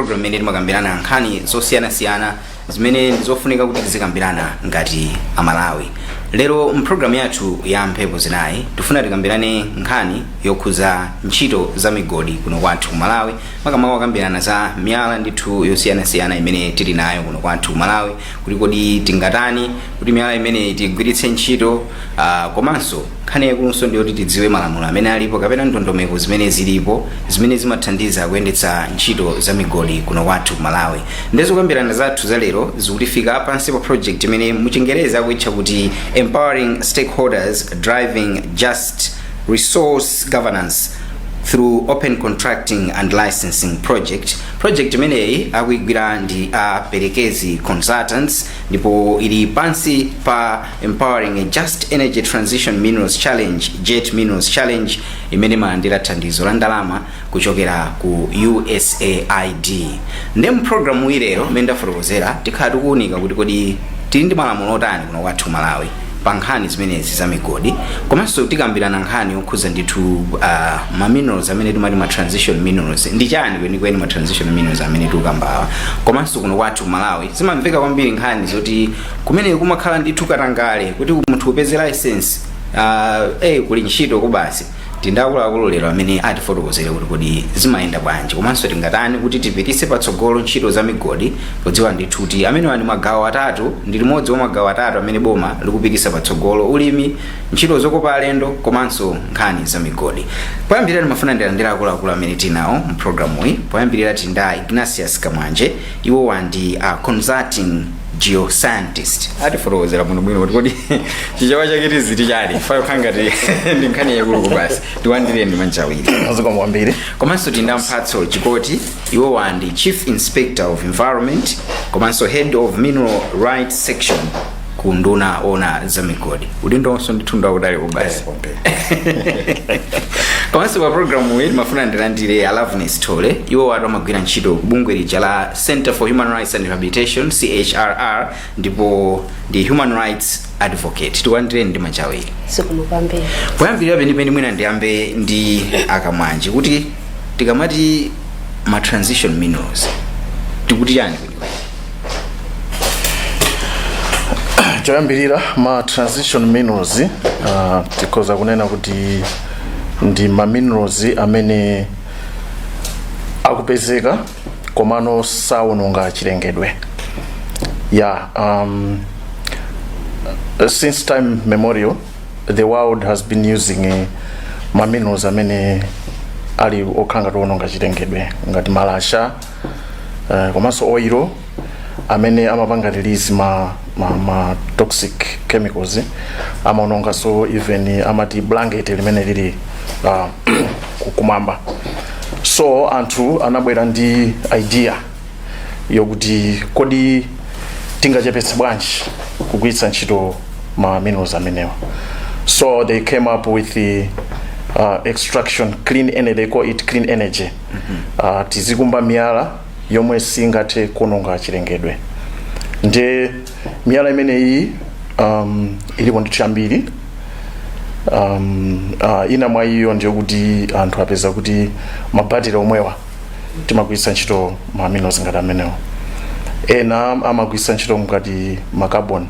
Program imene timakambirana nkhani zosiyanasiyana zimene ndizofunika kuti tizikambirana ngati Amalawi. Lero mpulogalamu yathu ya Mphepo Zinayi tifuna tikambirane nkhani yokhuza ntchito za migodi kuno kwathu ku Malawi, makamaka kukambirana za miyala ndithu yosiyanasiyana imene tili nayo kuno kwathu ku Malawi, kuti kodi tingatani kuti miyala imeneyi tigwiritse ntchito, komanso nkhani yakulunso ndiyoti tidziwe malamulo amene alipo kapena ndondomeko zimene zilipo zimene zimathandiza kuyendetsa ntchito za migodi kuno kwathu ku Malawi. Ndezokambirana zathu za lero zikutifika pansi pa project imene muchingerezi akuitcha kuti Empowering Stakeholders Driving Just Resource Governance through Open Contracting and Licensing Project. Project imeneyi akuigwira ndi a Perekezi Consultants ndipo ili pansi pa Empowering a Just Energy Transition Minerals Challenge, JET Minerals Challenge, imene imalandira thandizo la ndalama kuchokera ku USAID. Ndi mpulogalamu ilero imene ndafotokozera, tikhala tikuwunika kuti kodi tili ndi malamulo otani kuno kwathu Malawi pa nkhani zimenezi za migodi, komanso tikambirana nkhani yokhuza ndithu ma minerals amene timati ma transition minerals. Ndi chani kwenikweni ma transition minerals amene tikukambawa? Komanso kuno kwathu Malawi zimamveka kwambiri nkhani zoti kumene kumakhala ndithu katangale kuti munthu upeze license, kuli ntchito kubasi. Tindakuluakulu lero amene atifotokozere kuti kodi zimayenda bwanji, komanso tingatani kuti tipitise patsogolo ntchito za migodi, podziwa ndithu kuti amenewa ndi magawo atatu, ndi limodzi mwa magawo atatu amene boma likupitisa patsogolo: ulimi, ntchito zokopa alendo, komanso nkhani za migodi. Poyambirira ndimafuna ndilandira akuluakulu amene tinawo mpulogalamuyi. Poyambirira tinda Ignatius Kamwanje. Iwowa ndi consulting geoscientist. Atifotokozera bwinobwino kuti kodi Chichewa chake tiziti chani, fayo ngati ndi nkhani yakuluku basi. Tiwandireni ndi manja awiri. Zikomo kwambiri. Komanso tinda Mphatso Chikoti. Iwowa ndi chief inspector of environment komanso head of mineral rights section ku unduna owona za migodi. Udindonso ndithu ndakudali kubasi. Komanso pa programu iyi timafuna ndilandire Alaveness Tole. Iwo watu amagwira ntchito ku bungwe lija la Center for Human Rights and Rehabilitation, CHRR, ndipo ndi human rights advocate. Tikulandireni ndi manja awiri. Zikomo kwambiri. Poyambirira penipeni, mwina ndiyambe ndi Akamwanje, kuti tikamati ma transition minerals tikuti chani kwenikweni? Choyambirira, ma transition minerals, tikhoza kunena kuti ndi ma minerals amene akupezeka komano sawononga chilengedwe. Yeah, since time memorial the world has been using ma minerals amene ali okhala ngati owononga chilengedwe, ngati malasha, komanso oil amene amapanga release ma toxic chemicals, amaononganso even amati blanket limene lili kumwamba. So anthu anabwera ndi idea yokuti kodi tingachepetse bwanji kugwiritsa ntchito ma minerals amenewa? So they came up with the extraction clean energy, they call it clean energy. Tizikumba miyala yomwe singathe kuononga chilengedwe. Nde miyala imeneyi ilipo ndithu yambiri. Ina mwa iyo ndiyo kuti anthu apeza kuti mabatiri omwewa timagwiritsa ntchito ma minerals ngati amenewo. Ena amagwiritsa ntchito ngati ma carbon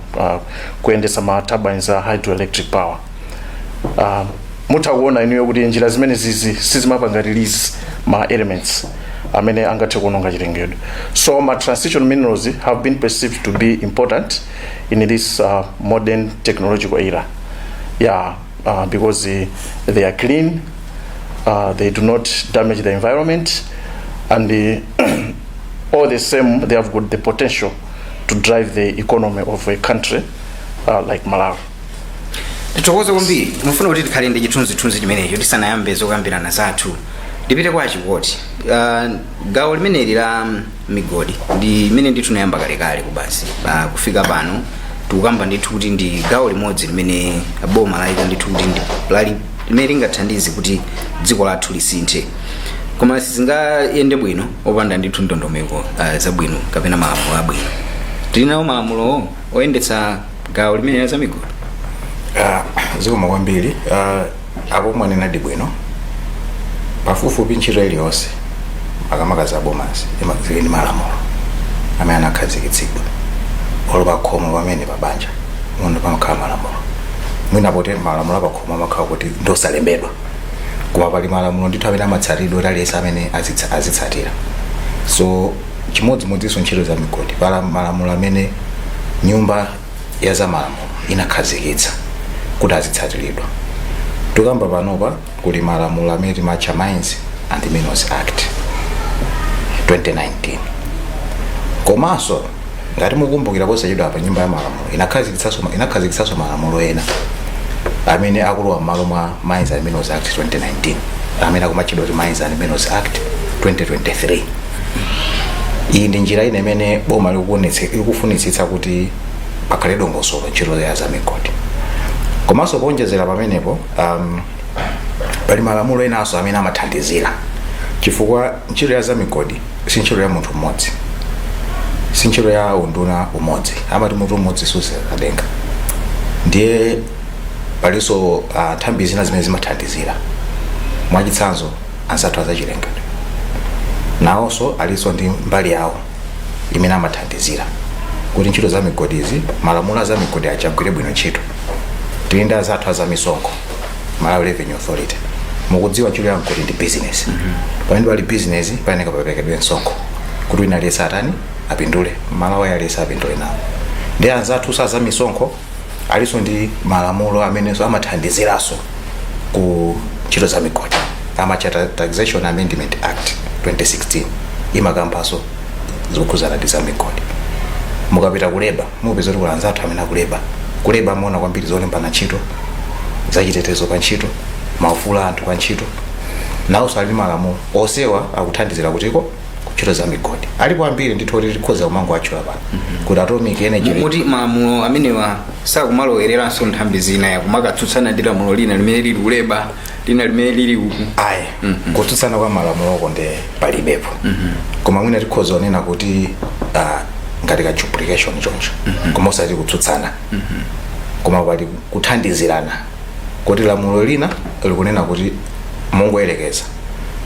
kuyendetsa ma turbines a hydroelectric power. Mutha kuona inuyo kuti njira zimene zizi sizimapanga release ma elements amene angathe kuononga chilengedwe. So ma transition minerals have been perceived to be important in this modern technological era, yeah, because they are clean, they do not damage the environment, and all the same they have got the potential to drive the economy of a country like Malawi. Tithokoze kwambiri. Mufuna kuti tikhale ndi chithunzithunzi chimenecho tisanayambe zokambirana zathu. Ndipite kwa Chikoti. Gawo limeneli la migodi ndi limene ndithu nayamba kalekale kubasi, kufika pano tikukamba ndithu kuti ndi gawo limodzi limene boma layika ndithu kuti ndi lali limene lingathandize kuti dziko lathu lisinthe, koma sizingayende bwino opanda ndithu ndondomeko zabwino kapena malamulo abwino. Tili nawo malamulo oyendetsa gawo limene la za migodi? Zikomo kwambiri. Apo mwanenadi bwino. Pafupifupi ntchito iliyonse Makamaka za bomazi zili ndi malamulo amene anakhazikitsidwa. Olo pakhomo pamene pabanja muno pamakhala malamulo. Mwina poti malamulo apakhomo amakhala kuti ndosalembedwa, koma pali malamulo ndithu amene amatsatidwa kuti aliyense amene azitsatira. So chimodzimodzinso ntchito za migodi, pala malamulo amene nyumba ya za malamulo inakhazikitsa kuti azitsatiridwa. Tukamba panopa kuli malamulo amene timatcha Mines and Minerals Act 2019. Komanso ngati mukumbukira, posachedwa apa nyumba ya malamulo inakhazikitsanso malamulo ena amene akulowa m'malo mwa Mines and Minerals Act 2019, amene akumatchedwa kuti Mines and Minerals Act 2023. Iyi ndi njira ina imene boma likufunitsitsa kuti pakhale dongosolo ntchito ya za migodi. Komanso kuonjezera pamenepo, pali malamulo enanso amene amathandizira, chifukwa ntchito ya za migodi si ntchito ya munthu mmodzi, si ntchito ya unduna umodzi. Amati mutu umodzi susenza. Ndiye palinso nthambi zina zimene zimathandizira. Mwachitsanzo, anzathu azachilengedwe nawonso alinso ndi mbali yawo imene amathandizira kuti ntchito za migodizi, malamulo a za migodi achagwire bwino ntchito. Tili ndi anzathu azamisonkho, Malawi Revenue Authority. Mukudziwa ntchito ya mgodi ndi business. Pamene pali business payeneka paperekedwe msonkho kuti wina aliyense atani? Apindule. Malawi aliyense apindule nawo. Ndi anzathu azamisonkho alinso ndi malamulo amenenso amathandiziranso ku ntchito za migodi, amatcha Taxation Amendment Act 2016, imakambanso zokhudzana ndi za migodi. Mukapita ku labour mupeza kuti kuli anzathu amene aku labour. Ku labour amaona kwambiri zolembana ntchito, zachitetezo pa ntchito, maufulu a anthu pa ntchito. Nawonso ali ndi malamulo osewa akuthandizira kutiko ntchito za migodi. Alipo ambiri ndithu kuti tikhoza kumango atchula pano kuti Atomic Energy. Muti malamulo amenewa sakumalowereranso nthambi zina, yakumakatsutsana ndi lamulo lina limene lili ku labour, lina limene lili uku? Ayi, kutsutsana kwa malamuloko nde palibepo, koma mwina tikhoza kunena kuti ngati ka duplication choncho, koma osati kutsutsana, koma pali kuthandizirana kuti lamulo lina likunena kuti, mongoyerekeza,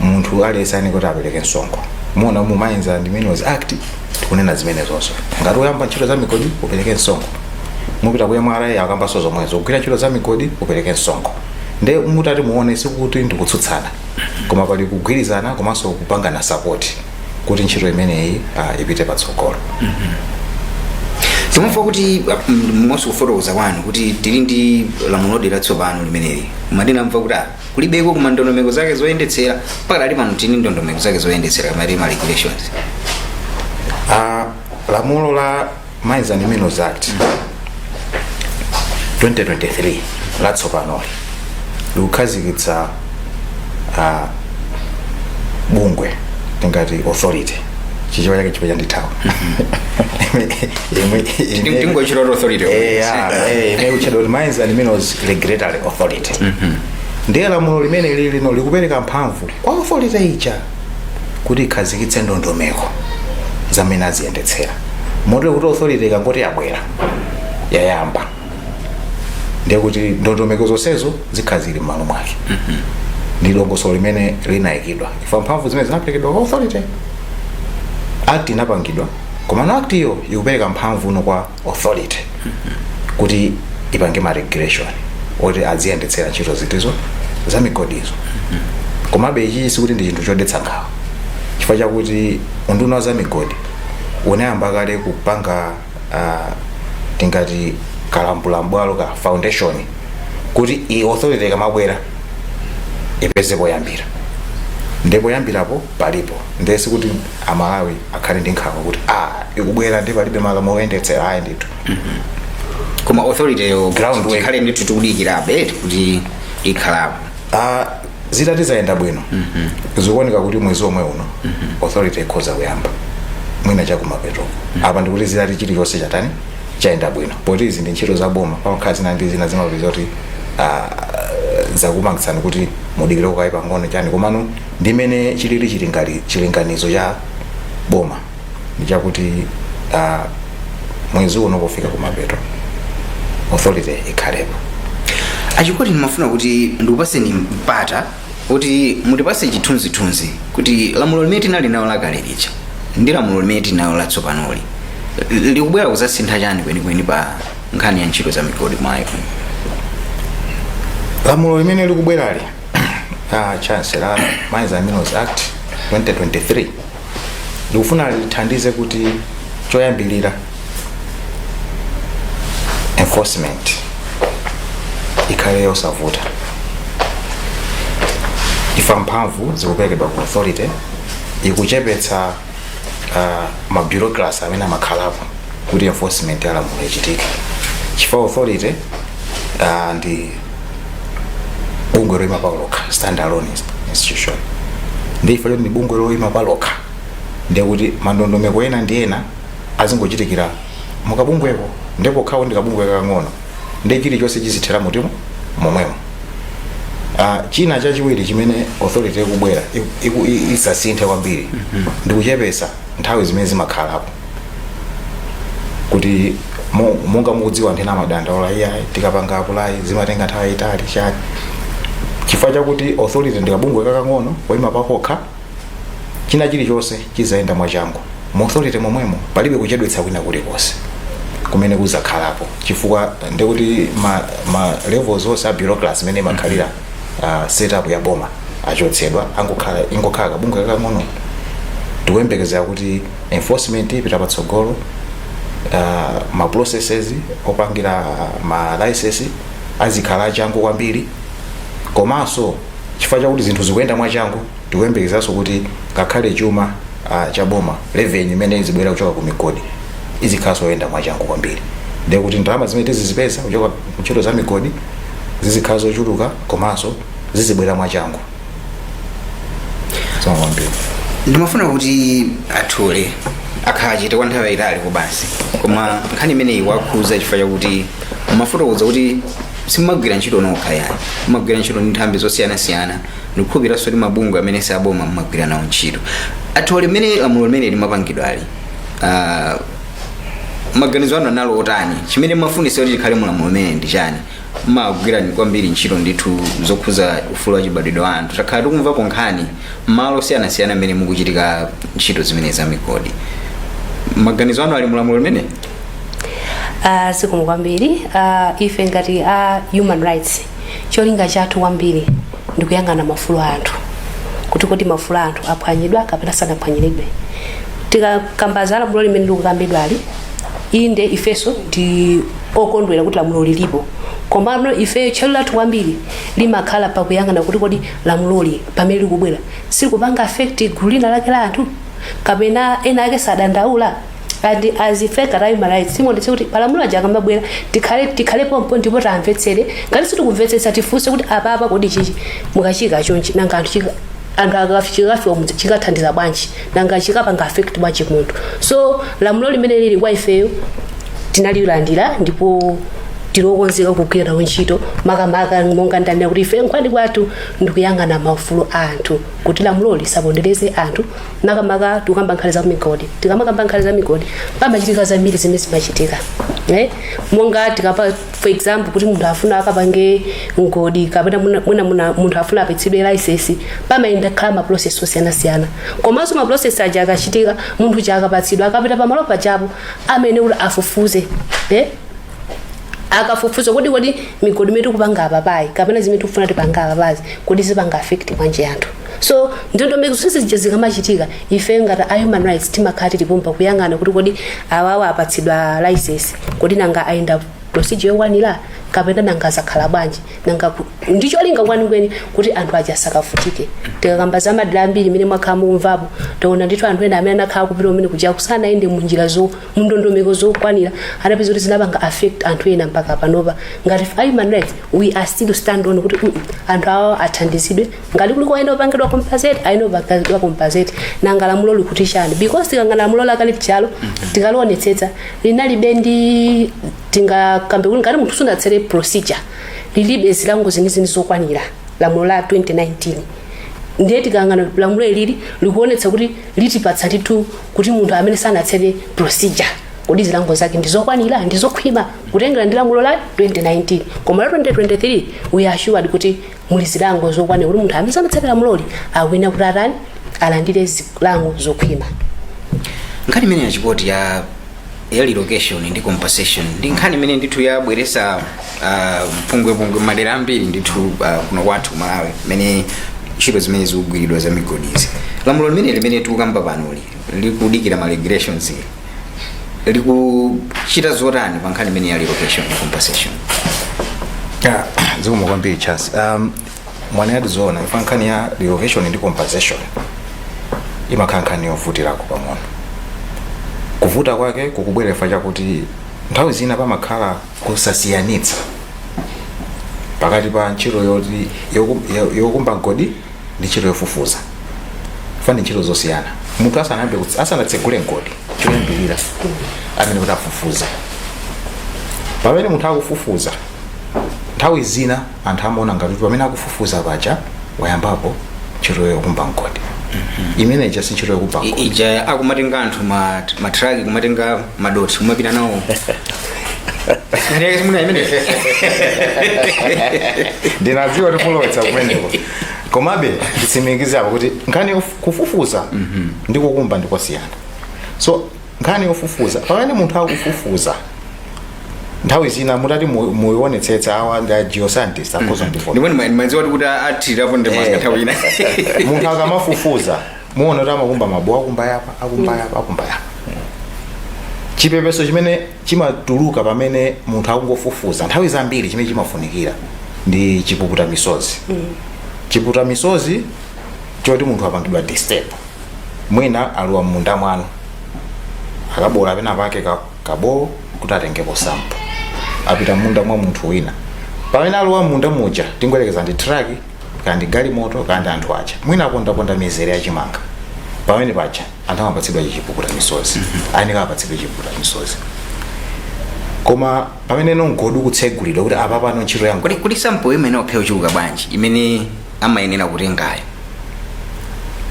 munthu aliyense ane kuti apereke msonkho. Muona mu Mines and Minerals Act tikunena zimene zonso, ngati uyamba ntchito za migodi upereke msonkho. Mupita ku MRA akambanso zomwezo, kugwira ntchito za migodi upereke msonkho. Nde mutati muone, sikuti ndikutsutsana, koma pali kugwirizana komanso kupangana support kuti ntchito imeneyi ipite patsogolo. Timamva kuti monso kufotokoza kwanu kuti tili ndi lamulo latsopano limeneli, koma tinamva kuti kulibeko kuma ndondomeko zake zoyendetsera. Pakadali pano tili ndi ndondomeko zake zoyendetsera kamati ma regulations? Lamulo la Mines and Minerals Act 2023 latsopanoli likukhazikitsa bungwe, tingati authority, Chichewa chake chipo chandithawa. Tingochita kuti authority. Imene kutchedwa kuti Mines and Minerals Regulatory Authority. Ndiye lamulo limene lili lino likupereka mphamvu kwa authority ija kuti ikhazikitse ndondomeko zamene aziyendetsera, motero kuti authority ikangoti yabwera, yayamba, ndiye kuti ndondomeko zonsezo zikhala zili m'malo mwake ndi dongosolo limene linayikidwa. Ifa mphamvu zimene zinaperekedwa kwa authority, act inapangidwa, koma no act iyo ikupereka mphamvu uno kwa authority kuti ipange ma regulation oti aziyendetsera ntchito zitizo za migodizo. Komabe ichi sikuti ndi chinthu chodetsa nkhawa, chifukwa chakuti unduna wa za migodi unayamba kale kupanga tingati kalambulambwalo ka foundation kuti i authority ikamabwera ipeze poyambira. Ndipo poyambirapo palipo. Ndiye sikuti Amalawi akhale ndi nkhawa kuti ikubwera ndi palibe malamulo oyendetsera, ayi ndithu. Koma authority yo Groundwork. tikhale ndithu tikudikirabe kuti ikhalapo? Zitati zayenda bwino, zikuoneka kuti mwezi omwe uno authority ikhoza kuyamba, mwina chakumapeto apa. Ndikuti zitati chilichonse chatani, chayenda bwino, poti izi ndi ntchito za boma, pamakhala zina ndi zina zimapeza kuti zakumangitsani kuti mudikire kukayi pang'ono chani. Komano ndimene chilili chilinganizo cha boma ndi chakuti mwezi uno pofika kumapeto authority ikhalepo. Achikoti, ndimafuna kuti ndikupaseni mpata. Kuti mutipase chithunzithunzi kuti lamulo limene tinali nawo lakale lija ndi lamulo limene tinalo latsopanoli likubwera kuzasintha chani kwenikweni pa nkhani ya ntchito za migodi mwayo? Lamulo limene likubwerali, Chancellor, Mines and Minerals Act 2023, likufuna lithandize kuti choyambilira enforcement ikhale yosavuta. Ifa mphamvu zikuperekedwa ku authority, ikuchepetsa ma bureaucracy amene amakhalapo kuti enforcement ya lamulo ichitike, chifukwa authority ndi bungwe loyima palokha, standalone institution. Ndi ife ndi bungwe loyima palokha, ndiye kuti mandondomeko ena ndi ena azingochitikira mukabungweko, ndipo khawo ndi kabungwe kakang'ono, ndi chilichonse chizithera mutimo momwemo. China chachiwiri chimene authority ikubwera isasinthe kwambiri ndi kuchepesa nthawi zimene zimakhalapo kuti monga mukudziwa, anthu ena amadandaula, "Iyayi, tikapanga apply zimatenga nthawi yayitali." Chani? Chifukwa chakuti authority ndi kabungwe kakang'ono koyima pakokha, china chilichonse chizayenda mwachangu mu authority momwemo. Palibe kuchedwetsa kwina kulikonse kumene kuzakhalapo, chifukwa ndikuti ma levels onse a bureaucracy imene imakhalira setup ya boma achotsedwa, angokhala, ingokhala kabungwe kakang'ono. Tikuyembekezera kuti enforcement ipita patsogolo, ma processes opangira ma license azikhala achangu kwambiri. Komanso chifukwa chakuti zinthu zikuyenda mwachangu, tikuyembekezanso kuti ngakhale chuma cha boma, revenue imene izibwera kuchoka ku migodi, izikhalanso yoyenda mwachangu kwambiri. Ndiye kuti ndalama zimene tizizipeza kuchoka ntchito za migodi zizikhala zochuluka, komanso zizibwera mwachangu. Zikomo kwambiri. Ndimafuna kuti athule akhala chete kwa nthawi yayitali kubasi, koma nkhani imeneyi wakhuza chifukwa chakuti mumafotokoza kuti simumagwira ntchito nokha yani, mumagwira ntchito ndi nthambi zosiyanasiyana. Ndikukhulupiranso kuti mabungwe amene saboma mumagwira nawo ntchito. Athule, mmene lamulo limene limapangidwali, maganizo anu analo otani? Chimene mafunisa kuti chikhale mulamulo limene ndi chani? Mmagwira kwambiri ntchito ndithu zokhuza ufulu wa chibadwidwe wa anthu. Takhala tikumvapo nkhani malo osiyanasiyana amene mukuchitika ntchito zimene za migodi. Maganizo anu ali mulamulo limene? Zikomo kwambiri. Ife ngati a human rights, cholinga chathu kwambiri ndikuyang'ana maufulu a anthu, kuti kodi maufulu a anthu aphwanyidwa kapena sanaphwanyiridwe. Tikakamba za lamulo limene likukambidwali, inde, ifenso ndi okondwera kuti lamulo lilipo, komano ife tcheru lathu kwambiri limakhala pakuyang'ana kuti kodi lamuloli pamene likubwera silikupanga affect gulu lina lake la anthu, kapena ena ake sadandaula. And as ife ngati human rights, timaonetsa kuti palamulo aja akamabwera, tikhale pompo ndipo tamvetsere. Ngati sitikumvetsetsa, tifunse kuti apapa kodi chichi mukachika chonchi, nanga anthu chikafika mudzi chikathandiza bwanji? Nanga chikapanga affect bwanji munthu? So lamulo limene lili kwa ifeyo tinalilandira ndipo tilokonzeka kugwira nawo ntchito, makamaka monga ndanena kuti ife nkhwani kwathu ndikuyang'ana maufulu a anthu, kuti lamulo lisapondereze anthu. Makamaka tikukamba nkhani za migodi. Tikamakamba nkhani za migodi, pamachitika zambiri zimene zimachitika, eh? Monga tikapa, for example, kuti munthu afuna akapange mgodi, kapena mwina munthu afuna apatsidwe license, pamayenda khala ma process osiyanasiyana. Komanso ma process aja akachitika, munthu cha akapatsidwa, akapita pamalo pachapo, amene kuti afufuze, eh? Akafufuza kodi migodi imene tikupanga apapayi, kapena zimene tikufuna tipanga apapazi, kodi zipanga affect bwanji anthu? So ndondomeko zonse zija zikamachitika, ife ngati a human rights timakhala tilipompa kuyang'ana kuti kodi awawa apatsidwa license, kodi nanga ayenda procedure yokwanira, kapena nanga zakhala bwanji? Nanga ndicholinga kwenikweni kuti anthu aja asakavutike. Tikakamba za madera ambiri imene mwakhala mukumvapo, taona ndithu anthu ena amene anakhala kupita umene kuja kusanayende munjira zo mundondomeko zokwanira, anapeza kuti zinapanga affect anthu ena. Mpaka panopa ngati a human rights, we are still stand on kuti anthu awa athandizidwe. Ngati kuli koyenda kupangidwa compensate, ayenda kupangidwa compensate. Nanga lamulo likuti chani? Because tikangana lamulo lakale chalo, tikalionetsetsa, linalibe ndi tingakambe kuti ngati munthu sunatsere procedure, lilibe zilango zenizeni zokwanira, lamulo la 2019. Ndiye tikangana lamulo ilili, likuonetsa kuti litipatsa ndithu kuti munthu amene sanatsere procedure Kodi zilango zake ndizokwanira, ndizokhwima kutengera ndi lamulo la 2019? Koma la 2023, we are assured kuti muli zilango zokwanira, kuti munthu amene samatsatira lamuloli akuyenera kuti atani? Alandire zilango zokhwima. Nkhani imene yachipoti ya relocation ndi compensation ndi nkhani imene ndithu yabweresa mpungwepungwe madera ambiri ndithu kuno kwathu Malawi, imene ntchito zimene zikugwiridwa za migodizi. Lamulo limene tikukamba panoli likudikira ma regulations, likuchita zotani pa nkhani imene ya relocation ndi compensation? Ah, zikomo kwambiri, Charles. Mwanenadi zoona. Ifa nkhani ya relocation ndi compensation imakhala nkhani yovutirako pang'ono. Kuvuta kwake kukubwera chifukwa chakuti nthawi zina pamakhala kusasiyanitsa pakati pa ntchito yoti yokumba mgodi ndi ntchito yofufuza. Fani ntchito zosiyana. Munthu asanayambe asanatsegule mgodi, choyambirira amene kuti afufuze. Pamene munthu akufufuza, nthawi zina anthu amaona ngati kuti pamene akufufuza paja wayambapo ntchito yokumba mgodi. Imene ija si ntchito yokumba mgodi. Ija akumatenga anthu matraki, kumatenga madoti, kumapita nawo. Muna imene? Ndinadziwa tikulowetsa kumeneko, komabe nditsimikize apo kuti nkhani kufufuza ndi kukumba ndikosiyana. So nkhani yofufuza, pamene munthu akufufuza, nthawi zina mutati muionetsetsa, awa ndi a geoscientist akhoza ndifo. Ndipo ndimadziwa kuti athirirapo ndemaska nthawi ina. Munthu akamafufuza, muona kuti amakumba mabowo, akumba yapa, akumba yapa, akumba yapa. Chipepeso chimene chimatuluka pamene munthu akungofufuza, nthawi zambiri chimene chimafunikira ndi chipukuta misozi. Chipukuta misozi choti munthu apangidwa disturb, mwina alowa m'munda mwanu, akabola pena pake kabowo kuti atengepo sample, apita munda mwa munthu wina. Pamene alowa munda muja, tingoyerekeza ndi truck kandi galimoto kandi anthu aja, mwina apondaponda mizere yachimanga, pamene paja anthu amapatsidwa chipukuta misozi, ayeneka apatsidwe chipukuta misozi. Koma pamene mgodi ukutsegulidwa kuti apa pano ntchito yangu Kodi sample imene okha yochuluka bwanji imene amayenera kutengayo?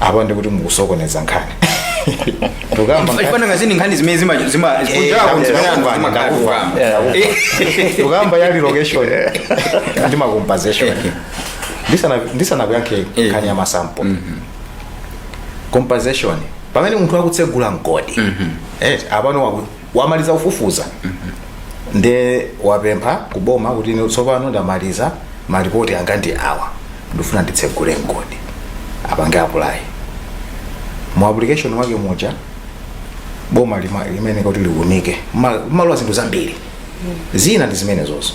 Apa ndikuti mukusokoneza nkhani. Tukamba Ifana ngazini nkhani zimene zima kunjaku zimene anthu zimakhala kukamba. Tukamba ya relocation ndi ma compensation. Ndisanakuyankhe nkhani ya masample, compensation, pamene munthu akutsegula mgodi, apano wamaliza kufufuza, nde wapempha kuboma kuti ine tsopano ndamaliza, malipoti anga ndi awa, ndifuna nditsegule mgodi, apange apply. Mu application wake muja, boma limene kuti liunike malowa zinthu zambiri, zina ndi zimene zozo: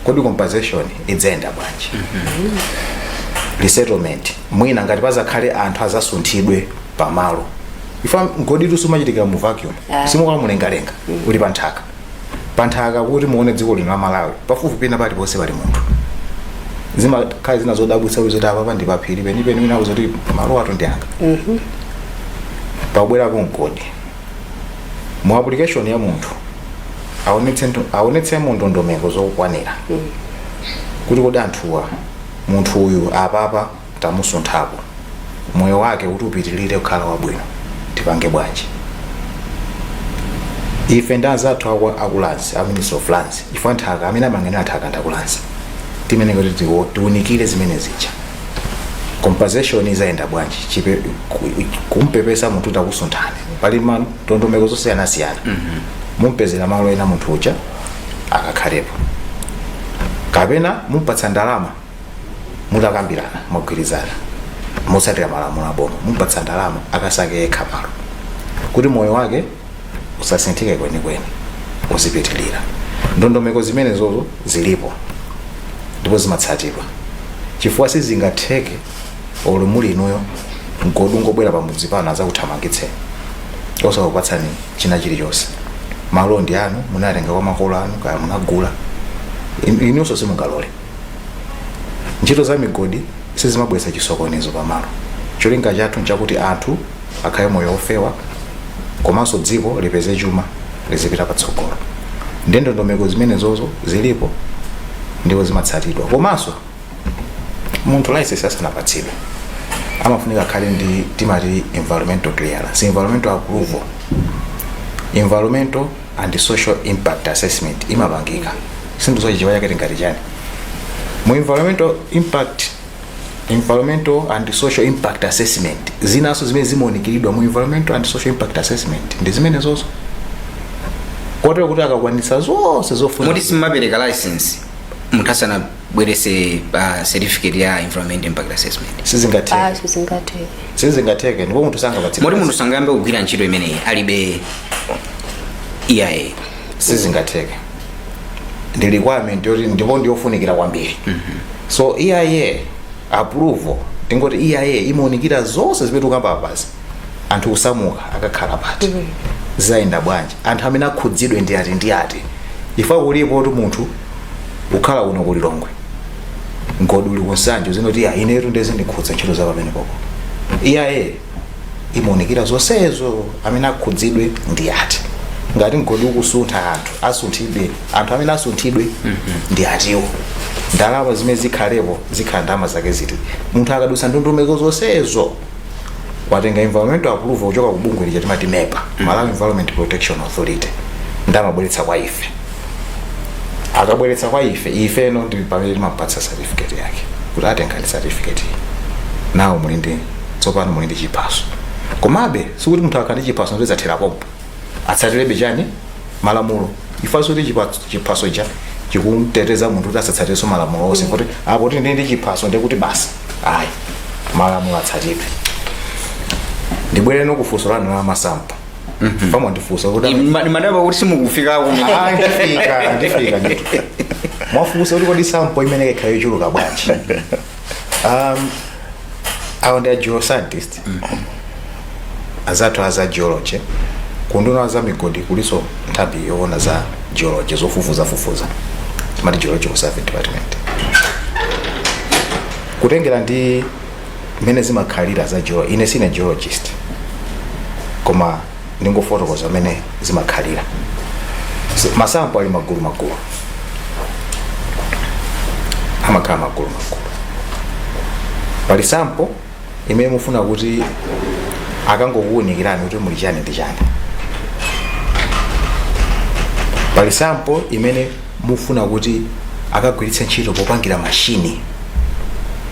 kodi compensation idzayenda bwanji? Resettlement, mwina ngati pazakhale anthu azasunthidwe pamalo. Ifa mgodi sumachitikira mu vacuum. Simukala mulengalenga, uli pa nthaka. Pa nthaka, kuti muone dziko lino la Malawi, pafupi pena paliponse pali munthu. Zimakhala zina zodabwitsa kuti apa ndi paphiri penipeni, wina kuzoti malo athu ndi anga. Pabwerapo mgodi, mu application ya munthu aonetse mu ndondomeko zokwanira kuti kodi anthuwa, munthu uyu apapa tamusunthapo, moyo wake kuti upitilire kukhala wabwino tipange bwanji? Ife ndi anzathu aku Lands, a Ministry of Lands, chifukwa nthaka, amene amang'anira nthaka ndi aku Lands, timene kuti tiunikire zimene zija: compensation izayenda bwanji? Kumpepesa munthu takusunthani, pali ndondomeko zosiyanasiyana. Mumpezera malo ena munthu uja akakhalepo, kapena mumpatsa ndalama mutakambirana, mwagwirizana motsatira malamulo aboma, mumpatsa ndalama akasake yekha malo kuti moyo wake usasinthike kwenikweni, uzipitilira. Ndondomeko zimenezozo zilipo ndipo zimatsatidwa, chifukwa sizingatheke olo muli inuyo, mgodi ungobwera pamudzi pano, azakuthamangitseni osakupatsani china chilichonse. Malo ndi anu, munatenga kwa makolo anu kaya munagula. Inunso simungalole. Ntchito za migodi sizimabweretsa chisokonezo pamalo. Cholinga chathu nchakuti anthu akhale moyo ofewa, komanso dziko lipeze chuma, lizipita patsogolo. Ndi ndondomeko zimenezozo zilipo ndipo zimatsatidwa. Komanso munthu license asanapatsidwe, amafunika akhale ndi timati environmental clearance, environmental approval, environmental and Social Impact Assessment imapangika. Sindizo chichewa chake tingati chani? Mu environmental and social impact assessment, zinanso zimene zimaunikiridwa mu environmental and social impact assessment ndi zimene zozo, kotero kuti akakwanitsa zonse zofuna. Moti simumapereka license munthu asanabwerese certificate ya environment impact assessment? Sizingatheke. Ah, sizingatheke. Sizingatheke, ndipo munthu sangapatsidwe. Moti munthu sangayambe kugwira ntchito imeneyi alibe EIA? Sizingatheke, ndi requirement yoti ndipo ndiyofunikira kwambiri. So EIA approval, tingoti EIA imaunikira zonse zimene tikukamba apazi: anthu kusamuka akakhala pati, zayenda bwanji, anthu amene akhudzidwe ndi ati ndi ati. Ifa kulipo kuti munthu ukhala kuno ku Lilongwe, mgodi uli kuNsanje, zinoti ya inetu ndezindikhudza ntchito za pamene popo. EIA imaunikira zonsezo, amene akhudzidwe ndi ati, ngati mgodi ukusuntha anthu asunthidwe, anthu amene asunthidwe ndi atiwo, ndalama zimene zikhalepo zikhala ndalama zake ziti. Munthu akadusa ndondomeko zonsezo, watenga environmental approval kuchoka ku bungwe lija timati MEPA, Malawi Environment Protection Authority, ndamabweretsa kwa ife. Akabweretsa kwa ife, ifeno ndi pamene timapatsa certificate yake kuti atengani certificate iyi, nawo muli ndi, tsopano muli ndi chiphaso. Komabe sikuti munthu akhala ndi chiphaso ndidzathera pompo, atsatirebe chani? Malamulo. Ifanso kuti chiphaso cha chikumteteza munthu kuti asatsatirenso malamulo onse, kuti apo kuti ndi chiphaso ndikuti basi, ayi, malamulo atsatidwe. Ndibwereno kufunso lanu la ma sample. Pamwe ndifunsa kuti Ndimadabwa kuti simukufikako. Ah, ndifika, ndifika ndithu. Mwafunsa kuti kodi sample imene ikhala yochuluka bwanji? Awo ndi a geoscientist azathu aza geology. Kunduna za migodi kuliso nthambi yoona za geology, zofufuzafufuza, timati Geological Survey Department. Kutengera ndi mmene zimakhalira za geology, ine sine geologist, koma ndingofotokoza mmene zimakhalira. Ma sample ali magulu magulu, amakhala magulu magulu. Pali sample imene mufuna kuti akangokuwunikirani kuti muli chani ndi chani. Pali sample imene mufuna kuti akagwiritse ntchito popangira mashini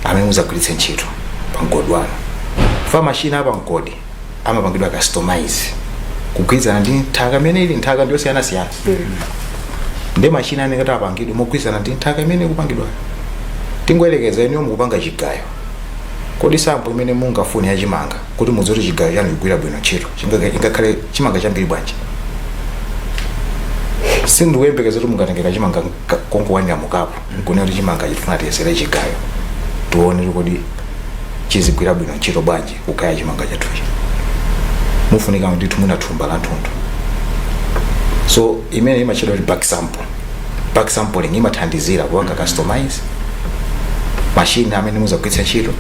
amene muzagwiritse ntchito pa mgodi wanu. Fa mashini apa mgodi amapangidwa customize kugwirizana ndi nthaka imene ili. Nthaka ndiyosiyanasiyana, ndi mashini anenge apangidwe mogwirizana ndi nthaka imene ikupangidwa. Tingoyerekeza inuyo mukupanga chigayo, kodi sample imene mungafune yachimanga kuti mudziwe kuti chigayo chanu chikugwira bwino ntchito ingakhale chimanga chambiri bwanji? Sindikuyembekeza kuti mungatengeka chimanga kongowanira mukapu nkunena kuti chimanga chitifuna tiyesere chigayo, tione kuti kodi chizigwira bwino ntchito bwanji kugaya chimanga chathuchi. Mufunika ndithu mwina thumba la nthunthu. So imene imatchedwa kuti bulk sample. Bulk sampling imathandizira kupanga customize machine amene muzagwiritsa ntchito,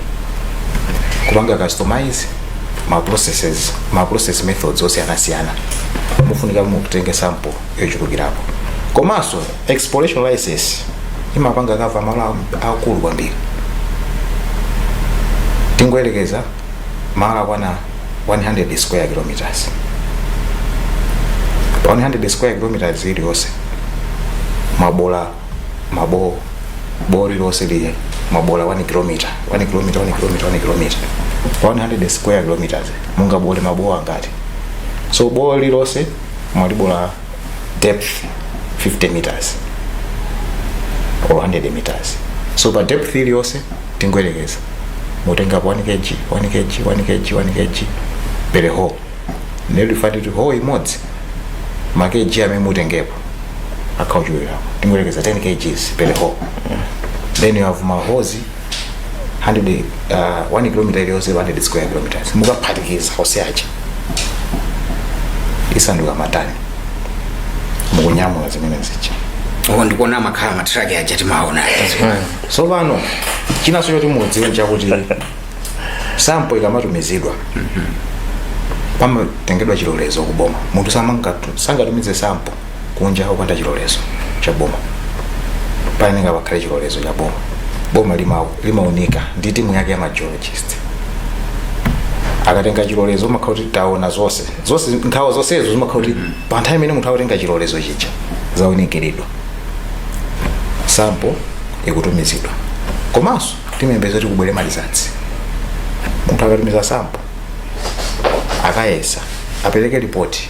kupanga customize ma processes, ma process methods osiyanasiyana. Mufunika mutenge sample yochulukirapo. Komanso exploration license imapanga cover malo akulu kwambiri. Tingoyerekeza malo akwana 100 square kilometers. Pa 100 square kilometers iliyonse mabola mabo bowo lilonse lili mabola 1 kilometer, 1 kilometer, 1 kilometer, 1 kilometer. Pa 100 square kilometers mungabole mabowo angati? So bowo lilonse mwalibola depth 50 meters or 100 meters. So pa depth iliyonse, tingoyerekeza, mutengapo 1 kg, 1 kg, 1 kg, 1 kg per hole. Nelifati kuti hole imodzi ma kg amene mutengepo akhauchulirapo, tingoyerekeza 10 kgs per hole. Then you have ma holes 100, 1 kilometer iliyonse, 100 square kilometers. Mukaphatikiza onse aja isanduka matani mukunyamula zimene zija. Oh, ndikuona amakhala matraki aja timaona. So pano chinanso choti mudziwe chakuti sample ikamatumizidwa pamatengedwa chilolezo kuboma. Munthu sangatumize sample kunja opanda chilolezo cha boma. Payenera pakhale chilolezo cha boma. Boma limaunika ndi timu yake ya ma geologist. Akatenga chilolezo, umakhala kuti taona zonse zonse, nkhawa zonsezo zimakhala kuti pa nthawi imene munthu akutenga chilolezo chija zaonekeredwa, sample ikutumizidwa, komanso timayembekeza kuti kubwere ma results. Munthu akatumiza sample, akayesa, apereke ripoti: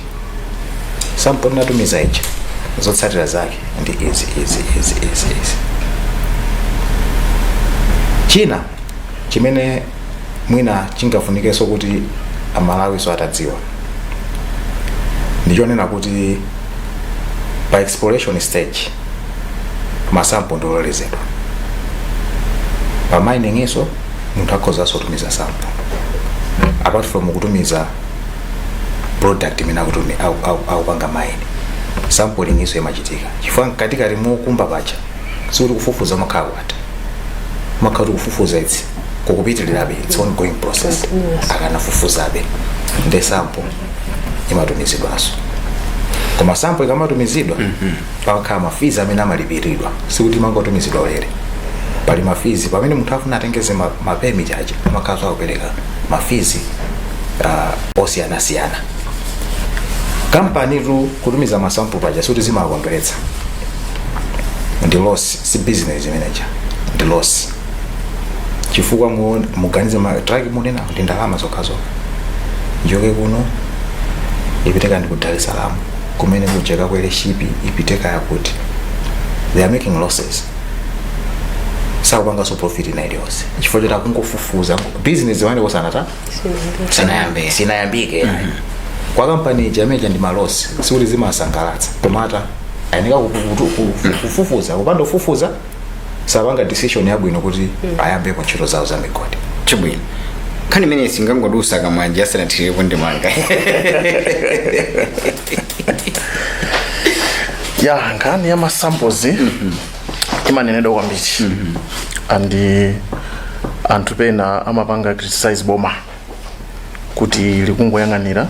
sample ndinatumiza ija, zotsatira zake ndi izi, izi, izi, izi, izi. China chimene mwina chingafunikenso kuti Amalawiso atadziwa ndichonena kuti pa exploration stage ma sample ndiololezedwa. Pa mining iso munthu akhozanso kutumiza sample, apart from kutumiza product imene akupanga mine. Sampling iso imachitika chifukwa mkatikati mukumba pacha sikuti kufufuza umakhala kwatha, umakhala kuti kufufuza itsi kukupitirirabe, it's ongoing process. Continuous. Akanafufuzabe ndi sample imatumizidwanso. Koma sample ikamatumizidwa, pamakhala ma fees amene amalipiridwa. Sikuti imangotumizidwa ulere, pali ma fees. Pamene munthu afuna atengeze ma permit aja, amakhala akupereka ma fees osiyanasiyana. Kampani tu kutumiza ma sample paja sikuti zimakondweretsa, ndi loss, si business manager, ndi loss, chifukwa muganize ma truck munena ndi ndalama zokhazokha. Njoke kuno ipite kandi ku Dar es Salaam, kumene kuja kakwere ship ipite kaya kuti. They are making losses, sakupanganso profit ina iliyonse chifukwa choti akungofufuza. Business imene kosanata Sinayambe. Sinayambike yayi. Kwa kampani ija imeja ndi ma loss, sikuti zimasangalatsa, komata ayeneka kufufuza. Kupanda kufufuza sapanga decision yabwino kuti ayambepo ntchito zawo za migodi. Chabwino, nkhani imene singangodusa kamwanja asanathirepo ndimanga. Ya, nkhani ya ma samples imanenedwa kwambiri and anthu pena amapanga criticize boma kuti likungoyang'anira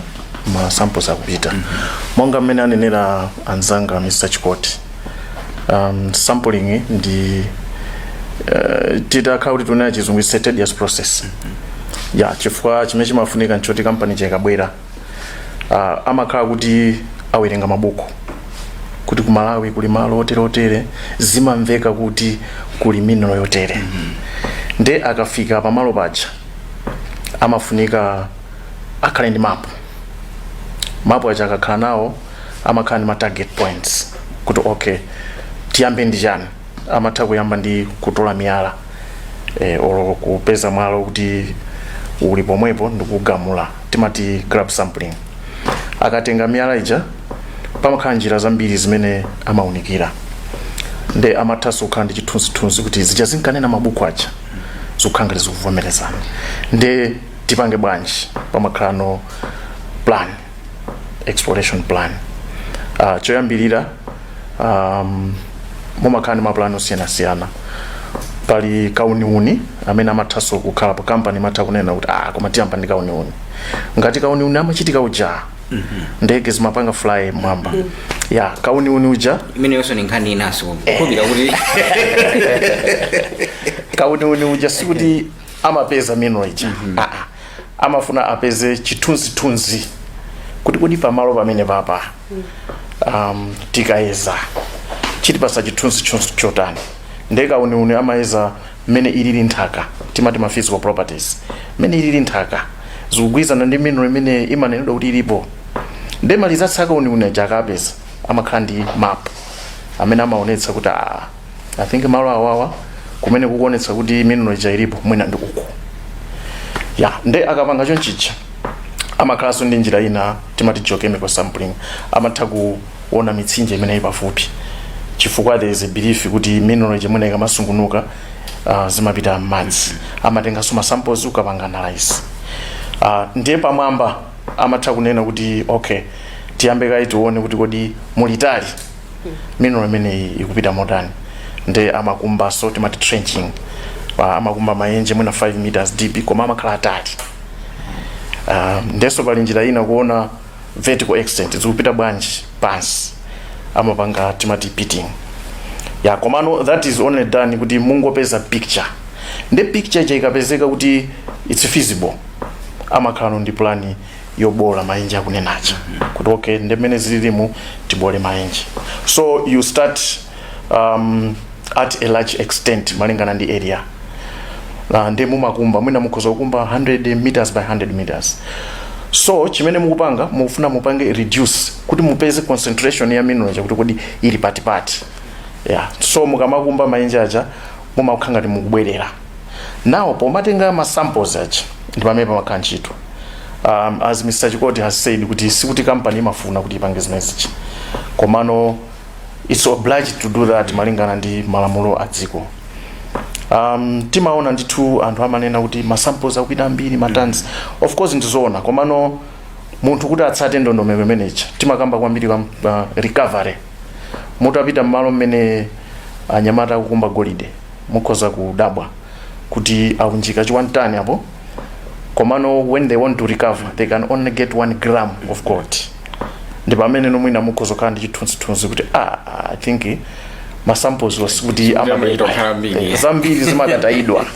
ma samples akupita. Monga mmene anenera anzanga Mr Chikoti, sampling ndi titakhala kuti tunena Chizungu, it's a tedious process ya, chifukwa chimene chimafunika nchoti kampani chikabwera, amakhala kuti awerenga mabuku kuti ku Malawi kuli malo otere otere, zimamveka kuti kuli mineral yotere. Nde akafika pamalo paja amafunika akhale ndi mapu. Mapu aja akakhala nawo, amakhala ndi ma target points kuti okay, tiyambe ndi chani. Amatha kuyamba ndi kutola miyala olo kupeza mwalo kuti uli pomwepo ndikugamula, timati grab sampling. Akatenga miyala ija, pamakhala njira zambiri zimene amaunikira. Nde amathanso kukhala ndi chithunzithunzi kuti zija zinkanena mabuku aja zikukhala ngati zikuvomerezana, nde tipange bwanji? Pamakhala no plan, exploration plan. Choyambirira, mumakhala ndi mapulani osiyanasiyana. Pali kauniuni amene amathanso kukhalapo. Kampani imatha kunena kuti ah, koma tiyamba ndi kauniuni. Ngati kauniuni amachitika uja, ndege zimapanga fly mwamba ya kauniuni uja. Imeneyonso ni nkhani inanso, kukhulupirira kuti Kauniuni uja sikuti amapeza mineral ija. Ah, ah. Amafuna apeze chithunzithunzi kuti kodi pamalo pamene papa tikayeza chitipasa chithunzi chotani. Ndiye kauniuni amayeza mmene ilili nthaka, timati ma physical properties, mmene ilili nthaka zikugwirizana ndi mineral imene imanenedwa kuti ilipo. Ndiye ma results akauniuni aja akapeza, amakhala ndi map amene amaonetsa kuti ah, I think malo awawa kumene kukuonetsa kuti mineral ija ilipo mwina ndi uku. Ya, nde akapanga chonchija, amakhalanso ndi njira ina timati geochemical sampling. Amatha kuona mitsinje imene ili pafupi, chifukwa there is a belief kuti mineral ija mwina ikamasungunuka zimapita m'madzi. Amatenganso ma samples ukapanga analyze. Ndiye pamwamba amatha kunena kuti okay, tiyambe kayi tione kuti kodi mulitali mineral imeneyi ikupita motani. Nde amakumbanso, timati trenching. Amakumba maenje mwina 5 meters deep, koma amakhala atali. Ndenso pali njira ina kuona vertical extent, zikupita bwanji pansi, amapanga timati pitting ya. Komano that is only done kuti mungopeza picture. Nde picture ija ikapezeka kuti it's feasible, Amakhala ndi plan yobola maenje akunenacha kuti okay, ndi mmene zililimu, tibole maenje. So you start at a large extent malingana ndi area. Ndi mumakumba, mwina mukhoza kukumba 100 meters by 100 meters. So chimene mukupanga, mukufuna mupange reduce kuti mupeze concentration ya mineral, chakuti kodi ili patipati. Yeah, so mukamakumba maenje aja, mumakhala ngati mukubwerera nawo pomatenga ma samples aja, ndi pamene pamakhala ntchito. As Mr Chikoti has said, kuti sikuti company imafuna kuti ipange zimenezi, komano it's obliged to do that malingana ndi malamulo a dziko. Timaona ndithu anthu amanena kuti ma samples akupita ambiri, ma tons. Of course ndizoona, komano munthu kuti atsate ndondomeko imeneyi, timakamba kwambiri kwa recovery. Mutapita mmalo mmene anyamata akukumba golide, mukhoza kudabwa kuti aunjika chi 1 ton apo, komano when they want to recover, they can only get 1 gram of gold. Ndi pamene nomwina mukhoza kukhala ndi chithunzithunzi kuti ah, I think ma samples wasikuti Amachita kukhala ambiri. Zambiri zimakatayidwa.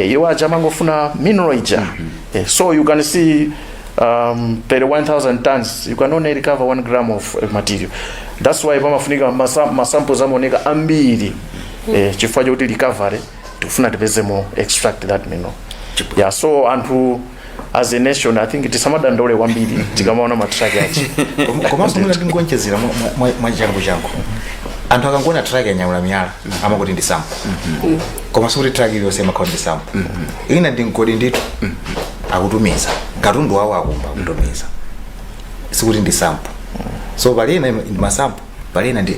Iwo aja amangofuna mineral ija. So you can see per 1000 tons you can only recover 1 gram of material. That's why pamafunika ma samples amaoneka ambiri, chifukwa chokuti recovery tikufuna tipezemo, extract that mineral. Yeah, so anthu as a nation, I think tisamadandaule kwambiri tikamaona ma truck aja. Komanso mwina ndingonjezera mwa changu changu, anthu akangoona truck yanyamula miyala amakuti ndi sample, koma sikuti truck iliyonse imakhala ndi sample. Ina ndi mgodi ndithu, akutumiza katundu wawo, akumba, akutumiza, sikuti ndi sample. So pali ina ndi ma sample, pali ina ndi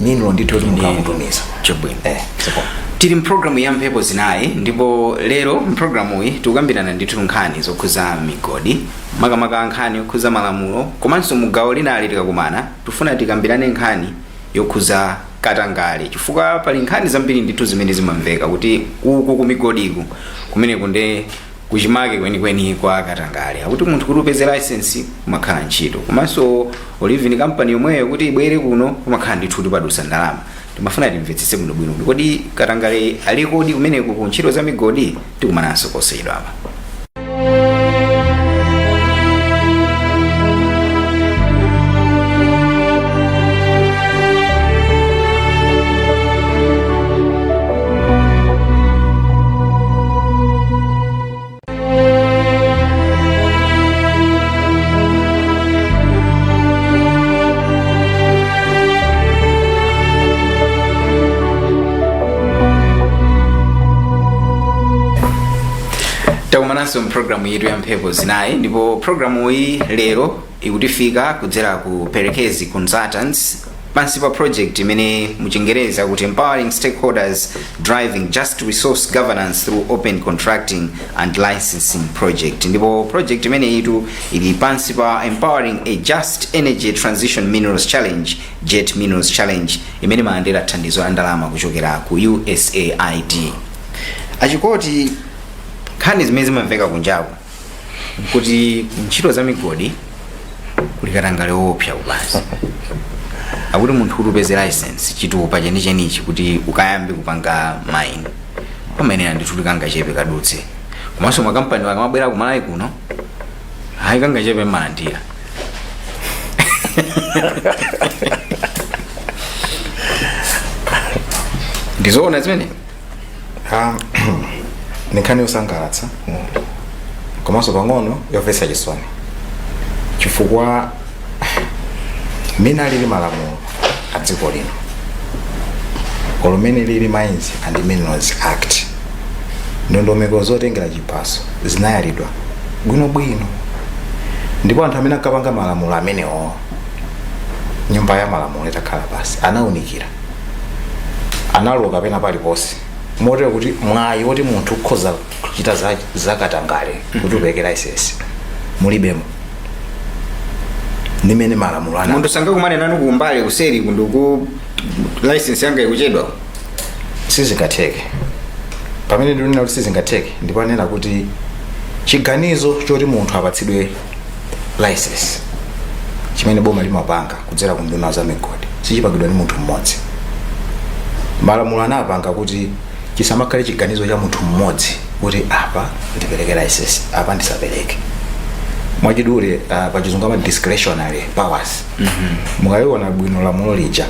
mineral ndithu yoti munthu akutumiza. Chabwino. Siko. Tili mpulogalamu ya Mphepo Zinayi, ndipo lero mpulogalamu iyi tikukambirana ndithu nkhani zokhuza migodi, makamaka nkhani yokhuza malamulo, komanso mugawo linali tikakumana tifuna tikambirane nkhani yokhuza katangale, chifukwa pali nkhani zambiri ndithu zimene zimamveka kuti uku kumigodiku kumeneku nde kuchimake kwenikweni kwa katangale. Akuti munthu kuti upeze license kumakhala ntchito, komanso Olivin company yomweyo kuti ibwere kuno kumakhala ndithu kuti padusa ndalama. Timafuna timvetsetse bwinobwino kuti kodi katangale alikodi kumeneku ku ntchito za migodi? Tikumananso posachedwa apa. Takumananso mpulogalamu yetu ya Mphepo Zinayi, ndipo pulogalamu iyi lero ikutifika kudzera ku Perekezi Consultants pansi pa project imene muchingereza kuti Empowering Stakeholders Driving Just Resource Governance Through Open Contracting and Licensing Project. Ndipo project imene itu ili pansi pa Empowering a Just Energy Transition Minerals Challenge, JET Minerals Challenge, imene imalandira thandizo la ndalama kuchokera ku USAID. Achikoti, nkhani zimene zimamveka kunjaku kuti ntchito za migodi kuli katangale woopsa kupansi. Akuti munthu kuti upeze license, chitupa chenichenichi kuti ukayambe kupanga mine, pamayenera ndithu kuti kangachepe kadutse, komanso makampani akamabwera kumalawi kuno, hayi, kangachepe mmalandira. Ndizoona zimene? Ni nkhani yosangalatsa komanso pang'ono yomvetsa chisoni, chifukwa mmene alili malamulo a dziko lino, olumene lili Mines and Minerals Act, ndondomeko zotengera chiphaso zinayalidwa bwinobwino, ndipo anthu amene ankapanga malamulo amenewo, nyumba ya malamulo itakhala pasi, anawunikira, analoka kapena paliponse, motero kuti mwayi woti munthu ukhoza kuchita zakatangale kuti upereke license mulibemo ndimene malamulo ana. Munthu sangakumane nanu kumbali kuseri kunduku, license yanga ikuchedwa? Sizingatheke. Pamene ndinena kuti sizingatheke, ndipo anena kuti chiganizo choti munthu apatsidwe license, chimene boma limapanga kudzera ku nduna za migodi, sichipangidwa ndi munthu mmodzi. Malamulo anapanga kuti chisamakhale chiganizo cha munthu mmodzi. Kuti apa ndipereke license, apa ndisapereke. Mwachidule, pachizungu ama discretionary powers. Mukayiona bwino lamulo lija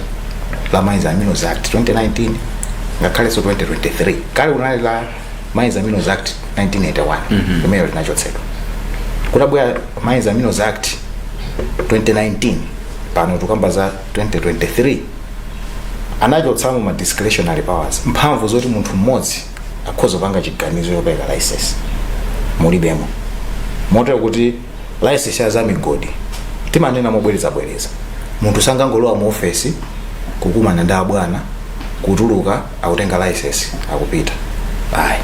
la Mines and Minerals Act 2019, ngakhalenso 2023, kale kunali la Mines and Minerals Act 1981 limene linachotsedwa, kutabwera Mines and Minerals Act 2019, pano tukamba za 2023, anachotsamo ma discretionary powers, mphamvu zoti munthu mmodzi akhoza kupanga chiganizo yopereka license mulibemo. Motero kuti license ya zamigodi, timanena mobwerezabwereza, munthu sangangolowa mu ofesi, kukumana ndi abwana, kutuluka, akutenga license, akupita. Ayi,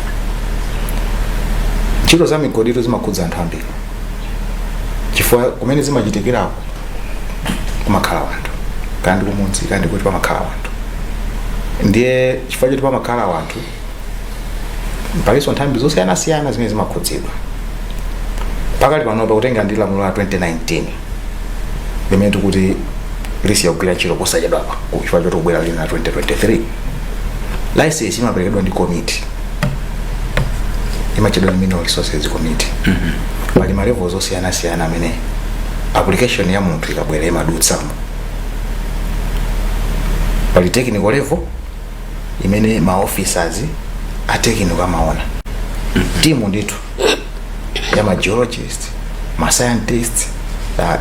ntchito za migodizo zimakhudza anthu ambiri, chifukwa kumene zimachitikirako kumakhala wanthu, kandi kumudzi kandi kuti pamakhala wanthu. Ndiye chifukwa choti pamakhala wanthu, palinso nthambi zosiyanasiyana zimene zimakhudzidwa. Pakali panopa, kutenga ndi lamulo la 2019 limene tikuti lisiya kugwira ntchito posachedwapa chifukwa choti kubwera lina la 2023, license imaperekedwa ndi committee imachedwa Mineral Resources Committee. Pali ma levels osiyanasiyana amene application ya munthu ikabwera imadutsamo. Pali technical level imene ma officers a technical amaona, timu ndithu ya ma geologist, ma scientists,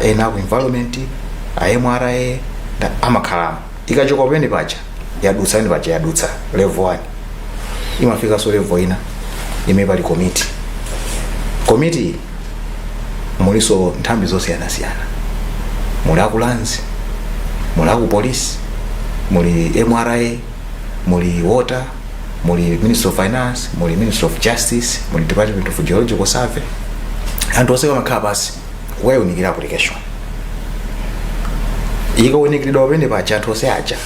ena aku environment, a MRA amakhalamo. Ikachoka pamene paja, yadutsa pamene paja, yadutsa level 1, imafikanso level ina imene pali committee. Committee muliso nthambi zosiyanasiyana, muli aku lands, muli aku police, muli MRA, muli water, muli Ministry of Finance, muli Ministry of Justice, muli Department of Geological Survey. Anthu onse amakhala pasi kukayunikira application. Ikawunikiridwa pamene paja, anthu onse aja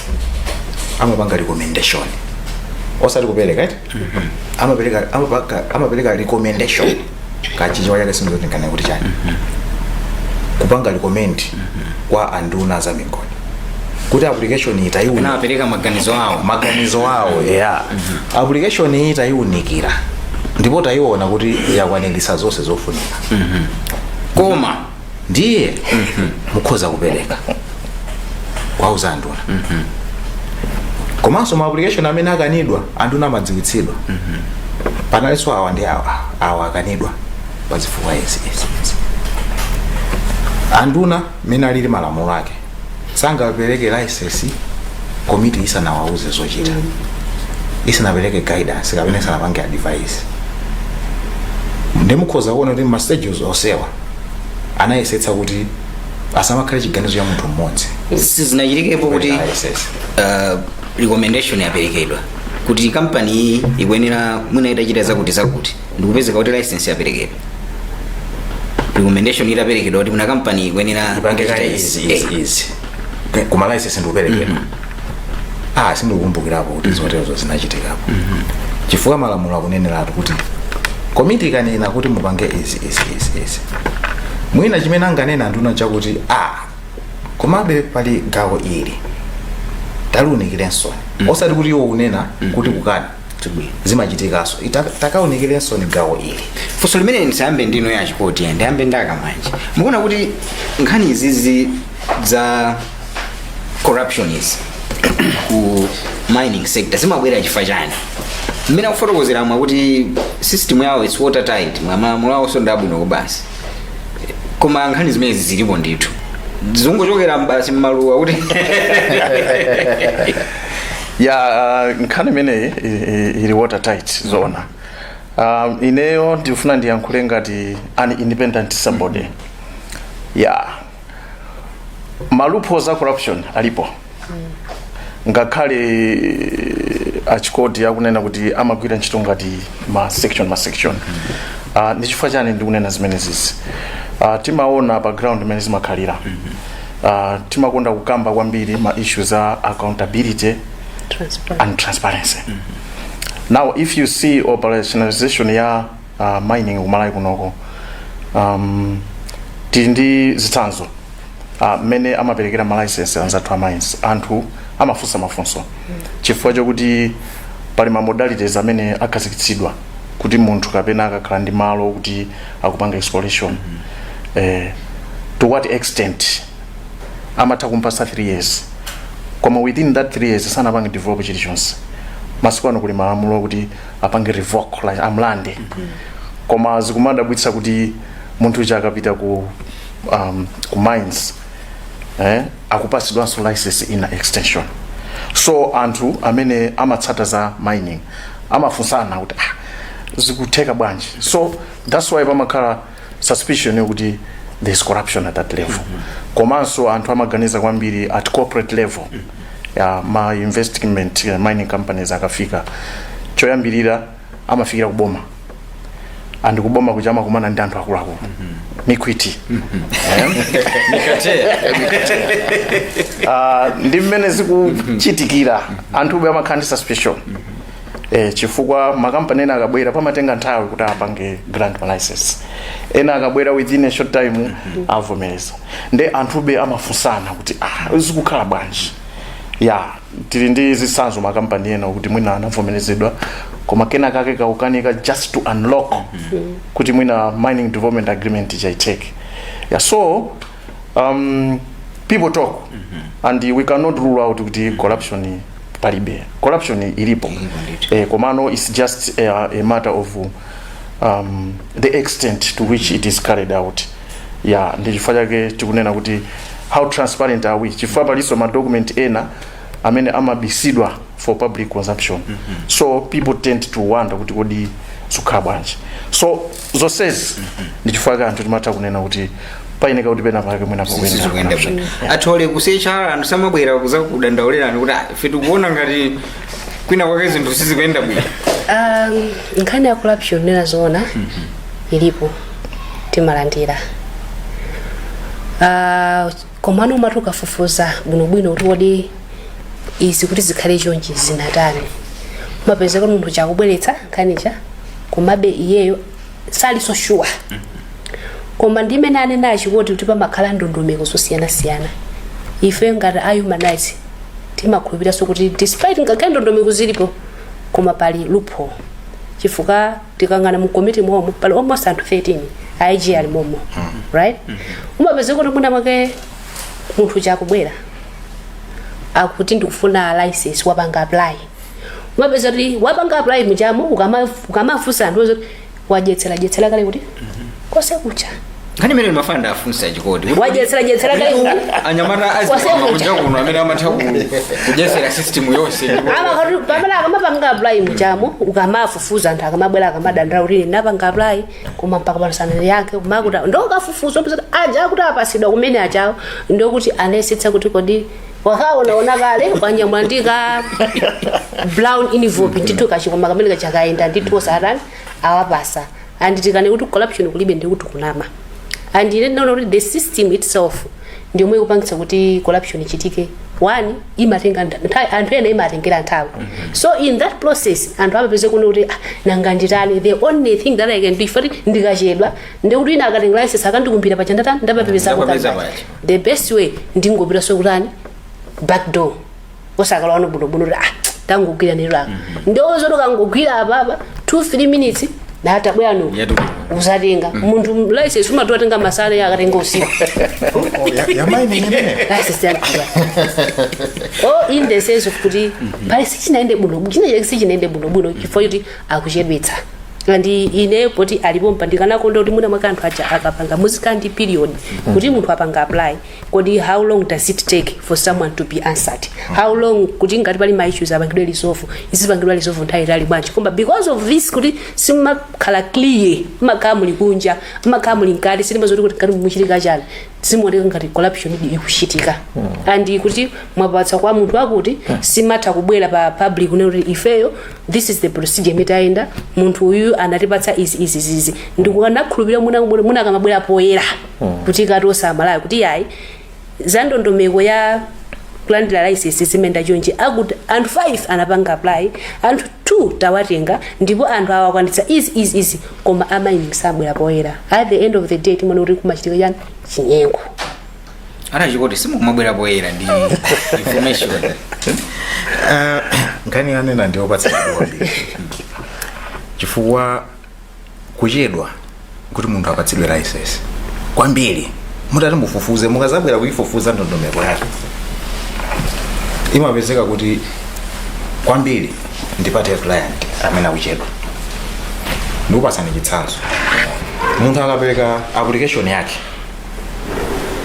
amapanga recommendation, osati kupereka iti. Amapereka recommendation, kachichewa chake sindizotingana kuti chani, kupanga recommend kwa anduna za migodi kuti application itayiwunikira. Anapereka maganizo awo. Maganizo awo, yeah. Application iyi tayiwunikira ndipo tayiona kuti yakwanirisa zonse zofunika, koma ndiye mukhoza kupereka, kwauza anduna. Komanso ma application amene akanidwa, anduna amadziwitsidwa, panalinso awa ndi awa, awa akanidwa pa zifukwa izi, izi, izi. Anduna, mmene alili malamulo ake, sangapereke license komiti isanawauze zochita, isanapereke guidance kapena isanapange advice. Ndimukhoza kuona kuti ma stages onsewa anayesetsa kuti asamakhale chiganizo cha munthu mmodzi. Sizinachitikepo kuti Kupereka license. Recommendation yaperekedwa kuti kampani iyi ikuyenera mwina itachita zakuti zakuti, ndikupezeka kuti license yaperekedwa, recommendation itaperekedwa kuti muna kampani ikuyenera ipange kuchita kale izi. izi, izi, izi, koma license ndikuperekedwa, ah, sindikukumbukirapo kuti zoterezo zinachitikapo, chifukwa malamulo akuneneratu kuti komiti ikanena kuti mupange izi, izi, izi, izi, mwina chimene anganena nduna chakuti, ah, komabe pali gawo ili, taliunikirenso, osati kuti iwo unena kuti kukana. Chabwino. Zimachitikaso, takawunikirenso ni gawo ili. Funso limene ndisayambe ndino ya Chikoti, ndiyambe ndakamanje. Mukuona kuti nkhani izizi za corruption izi ku mining sector zimabwera chifukwa chani? Mmene akufotokozera mwakuti system yawo is watertight, malamulo awo so ndabwino basi, koma nkhani zimenezi zilipo ndithu, zungochokera basi mmaluwa kuti Ya, nkhani imeneyi ili watertight zoona. Ineyo ndifuna ndiyankhule ngati an independent somebody. Ya, ma loopholes a corruption alipo, ngakhale Achikoti akunena kuti amagwira ntchito ngati ma section, ma section. Ndi chifukwa chani ndikunena zimenezizi? Timaona pa ground imene zimakhalira. Timakonda kukamba kwambiri ma issues a accountability Transparent. and transparency. Now, if you see operationalization ya mining kumalawi kunoko, tili ndi zitsanzo mmene amaperekera ma license anzathu a mines. Anthu amafunsa mafunso chifukwa chokuti pali ma modalities amene akhazikitsidwa kuti Kuti munthu kapena akakhala ndi malo kuti akupanga exploration, to what extent amatha kumpasa 3 years, koma within that 3 years sanapange develop chilichonse? Masiku ano kuli malamulo kuti apange revoke, like amlande. Koma zikumadabwitsa kuti munthu uja akapita ku mines, akupasidwanso license ina, extension. So anthu amene amatsata za mining amafunsana kuti, "Ah, zikutheka bwanji?" So that's why pamakhala suspicion yokuti there is corruption at that level. Komanso anthu amaganiza kwambiri at corporate level ya ma investment, mining companies. Akafika choyambirira amafikira kuboma, and kuboma kuja amakumana ndi anthu akuluakulu, mikwiti. Mikateya. Ndi mmene zikuchitikira, anthu amakhala ndi suspicion, chifukwa makampani ena akabwera pamatenga nthawi kuti apange grant ma license. Ena akabwera within a short time avomereza. Nde anthube amafunsana kuti, "Ah, zikukhala bwanji?" Ya, tili ndi zitsanzo, makampani ena kuti mwina anavomerezedwa, koma kena kake kaukanika just to unlock kuti mwina mining development agreement chaiteke. Yeah, so people talk and we cannot rule out kuti corruption palibe. Corruption ilipo. Ilipo ndithu. Komano it's just a matter of the extent to which it is carried out. Yeah, ndi chifukwa chake tikunena kuti how transparent are we, chifukwa palinso ma document ena amene amabisidwa for public consumption. So people tend to wonder kuti kodi zikukhala bwanji? So zonsezi ndi chifukwa chake anthu timatha kunena kuti payeneka kuti pena pake mwina pakuyenda sizikuyenda corruption. Bwino athole ku CHRR, anthu samabwera kuza kudandaulirani kuti, "Ah, ife tikuona ngati kwina kwake zinthu sizikuyenda bwino"? Nkhani ya corruption, nena zoona, ilipo, timalandira. Komano umati ukafufuza bwinobwino kuti kodi izi kuti zikhale chonchi zinatani, umapeza kuti munthu chakubweretsa nkhanicha, komabe iyeyo salinso sure. Koma ndimene anena achikoti kuti pamakhala ndondomeko zosiyanasiyana, ife ngati a human rights timakhulupiriranso kuti despite ngakhale ndondomeko zilipo, koma pali loophole, chifukwa tikangana mu komiti momo pali almost anthu 13, IG ali momo, right? Umapeza kuti mwina mwake munthu chakubwera akuti ndikufuna license, wapanga apply. Umapeza kuti wapanga apply muchamo, ukamafunsa anthu ozoti wadyetsera dyetsera kale kuti kose kucha. Nkhani imene ndimafana ndafunsa chikoti. Wadyetsera dyetsera kale kuti anyamata Kose kucha. azikunja kuno amene amatha kudyetsera system yonse Amakati pamene akamapanga apply muchamo, ukamafufuza anthu akamabwera akamadandira kuti ine napanga apply koma mpaka pano sanaliyankhe, kumakuti ndokafufuza upeza kuti aja akuti apasidwa kumene achawo, ndokuti anayesetsa kuti kodi wakaonaona kale wanyamula ndi ka brown envelope ndithu, kachikoma kamene kachakayenda ndithu, osatani awapasa. And tikane kuti corruption kulibe, ndikuti kunama. And ine ndinaona kuti the system itself ndiyomwe ikupangitsa kuti corruption ichitike. One, imatenga nthawi, anthu ena imatengera nthawi. So in that process anthu amapeza kuno kuti, "Ah, nanga nditani? The only thing that I can do, ifoti ndikachedwa ndikuti ina akatenga license akandikumbira pacha, ndatani, ndapapezako Ndapapeza kambali. pacha." The best way ndingopita sokutani, back door, osakalawana bwinobwino kuti, ah, tangogwira nero apa, ndozoti ukangogwira apapa 2 3 minutes natabwera no Yatuluka. Usatenga munthu license umati watenga masana, akatenga usiku. Oh, ya mining imene. License yamkula, oh, in the sense of kuti pali sichinaende bwino, china chake sichinaende bwinobwino chifukwa choti akuchedwetsa. And ine poti alipo mpandikanakonda kuti mwina mwake anthu aja akapanga muzikandi period kuti munthu apanga apply, kodi how long does it take for someone to be answered? How long kuti ngati pali ma issues apangidwe resolve, izipangidwa resolve nthawi itali bwanji? Koma because of this kuti simakhala clear, mmakhala muli kunja, mmakhala muli mkati, sitimazoti kuti ngati muchitika chani, zimaoneka ngati corruption idi ikuchitika. And kuti mwapatsa kwa munthu akuti simatha kubwera pa public kunena kuti ifeyo this is the procedure imene tayenda, munthu uyu anatipatsa izi, izi, izi, ndikukanakhulupirira muna akamabwera poyera kuti kati osamalayo kuti yayi, za ndondomeko ya kulandira license zimenda chonchi, akuti anthu 5 anapanga apply, anthu 2 tawatenga, ndipo anthu awa akwanitsa izi, izi, izi, koma a mining sabwera poyera. At the end of the day timaona kuti kumachitika chani? Chinyengo. Ana chikoti simukumabwera poyera ndi information. Nkhani yanena ndiyopatsa kwambiri chifukwa Kuchedwa kuti munthu apatsidwe license kwambiri, mutati mufufuze, mukazabwera kuifufuza ndondomeko yake, imapezeka kuti kwambiri ndi party client amene akuchedwa. Ndikupasani chitsanzo: munthu akapereka application yake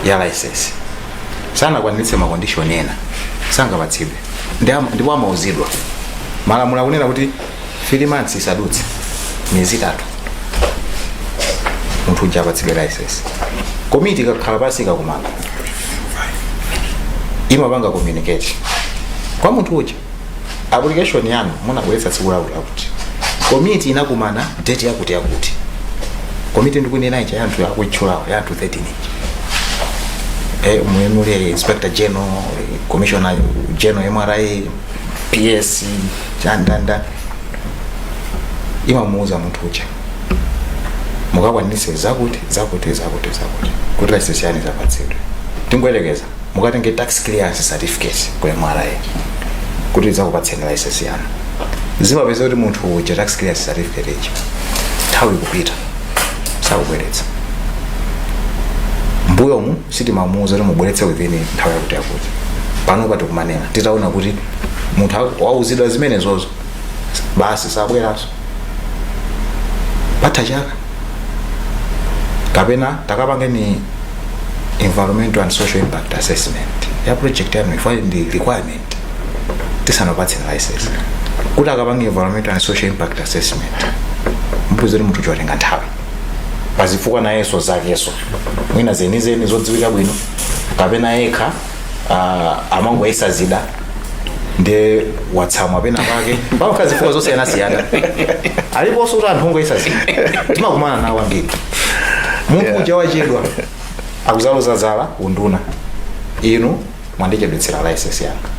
ya license, sanakwaniritse ma condition ena, sangapatsidwe. Ndipo amauzidwa. Malamulo akunena kuti 3 months isadutse, miyezi 3, munthu uja apatsidwe license. Komiti ikakhala pasi, ikakumana, imapanga communicate kwa munthu uja: application yanu munabweretsa tsiku lakuti lakuti, komiti inakumana date yakuti yakuti. Komiti ndikunena ija ya anthu akuitchulawo, ya anthu 13 ija, muli Inspector General, Commissioner General MRA, PS, chandanda. Imamuuza munthu uja: mukakwanitse zakuti, zakuti, zakuti, zakuti kuti license yanu izapatsidwe. Tingoyerekeza, mukatenge tax clearance certificate ku MRA kuti idzakupatseni license yanu. Zimapeza kuti munthu uja tax clearance certificate ija nthawi ikupita, sakubweretsa. Mbuyomu sitimamuuza kuti mubweretse within nthawi yakuti yakuti. Pano patikumanena titaona kuti munthu wauzidwa zimenezozo, basi, sabweranso, patha chaka. Kapena takapangeni environmental and social impact assessment ya project yanu, ifa ndi requirement tisanapatseni license. Kuti akapange environmental and social impact assessment, mupeza kuti munthu watenga nthawi pazifukwa nayenso zakeso, mwina zenizeni zodziwika bwino, kapena yekha amangoyesa zida ndiye watsamwa pena pake, pamakhala zifukwa zosiyanasiyana. Aliponso kuti anthu ongoyesa zida, timakumana nawo ambiri. Munthu uja wachedwa, akuzaloza zala unduna: inu mwandichedwetsera license yanga.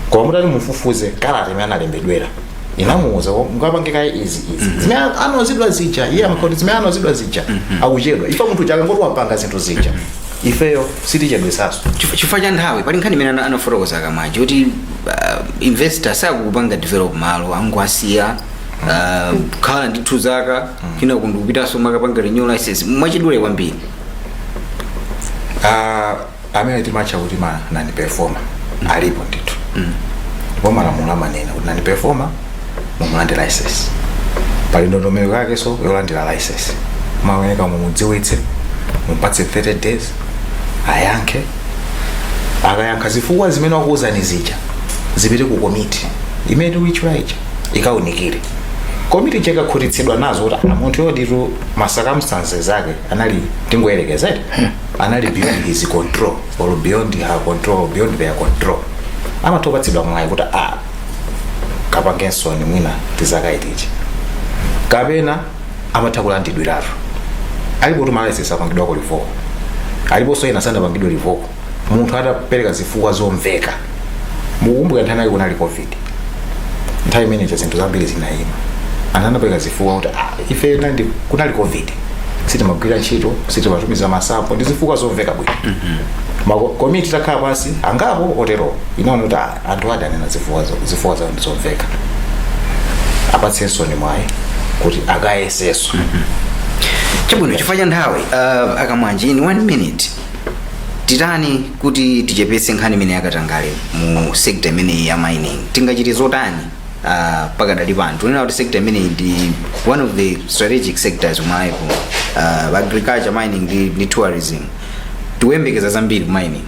Koma mutati mufufuze kalata imene analembedwera, inamuuza mukapange kaye izi, izi, zimene anauzidwa zija. Iye amakhala zimene anauzidwa zija, akuchedwa. Ife munthu uja akangoti wapanga zinthu zija, ifeyo sitichedwesaso. Chifukwa cha nthawi, pali nkhani imene anafotokoza Kamwachi kuti investor sakukupanga develop malo, angoasiya khala ndithu zaka, kina kundikupitanso makapanga renew license. Mwachidule kwambiri. Amene timatcha kuti ma non performer alipo ndithu, ndipo malamulo amanena kuti non performer mumulande license. Pali ndondomeko yakenso yolandira license. Maoneka mumudziwitse, mupatse 30 days ayankhe. Akayankha, zifukwa zimene wakuuzani zija zipite ku komiti imene tikuitchula ija, ikaunikire. Komiti ija ikakhutitsidwa nazo kuti ah, munthu yoditu ma circumstances ake anali, tingoyerekezere, anali beyond his control or beyond her control or beyond their control, amatha kupatsidwa mwayi kuti ah, kapangenso ni mwina tizakaitichi, kapena amatha kulandidwiratu. Alipo ma license apangidwa ku revoke, aliponso ena sanapangidwe revoke munthu atapereka zifukwa zomveka. Mukumbuka nthawi yake kunali COVID, nthawi imeneja zinthu zambiri zinayima. Anthu anapereka zifukwa kuti ah, ife nandi kunali COVID, sitimagwira ntchito, sitimatumiza ma sample, ndi zifukwa zomveka bwino. Komiti takhala pansi angapo otero, inaona kuti ah, anthu adi anena zifukwa zawo ndizomveka, apatsenso ni mwayi kuti akayesenso. Chabwino, chifukwa cha nthawi, aKamwanji, in one minute, titani kuti tichepetse nkhani imene yakatangale mu sector imeneyi ya mining? Tingachite zotani pakadali pano? Tunena kuti sector imeneyi ndi one of the strategic sectors umalayipo, agriculture, mining ndi tourism. Tikuyembekeza zambiri ku mining.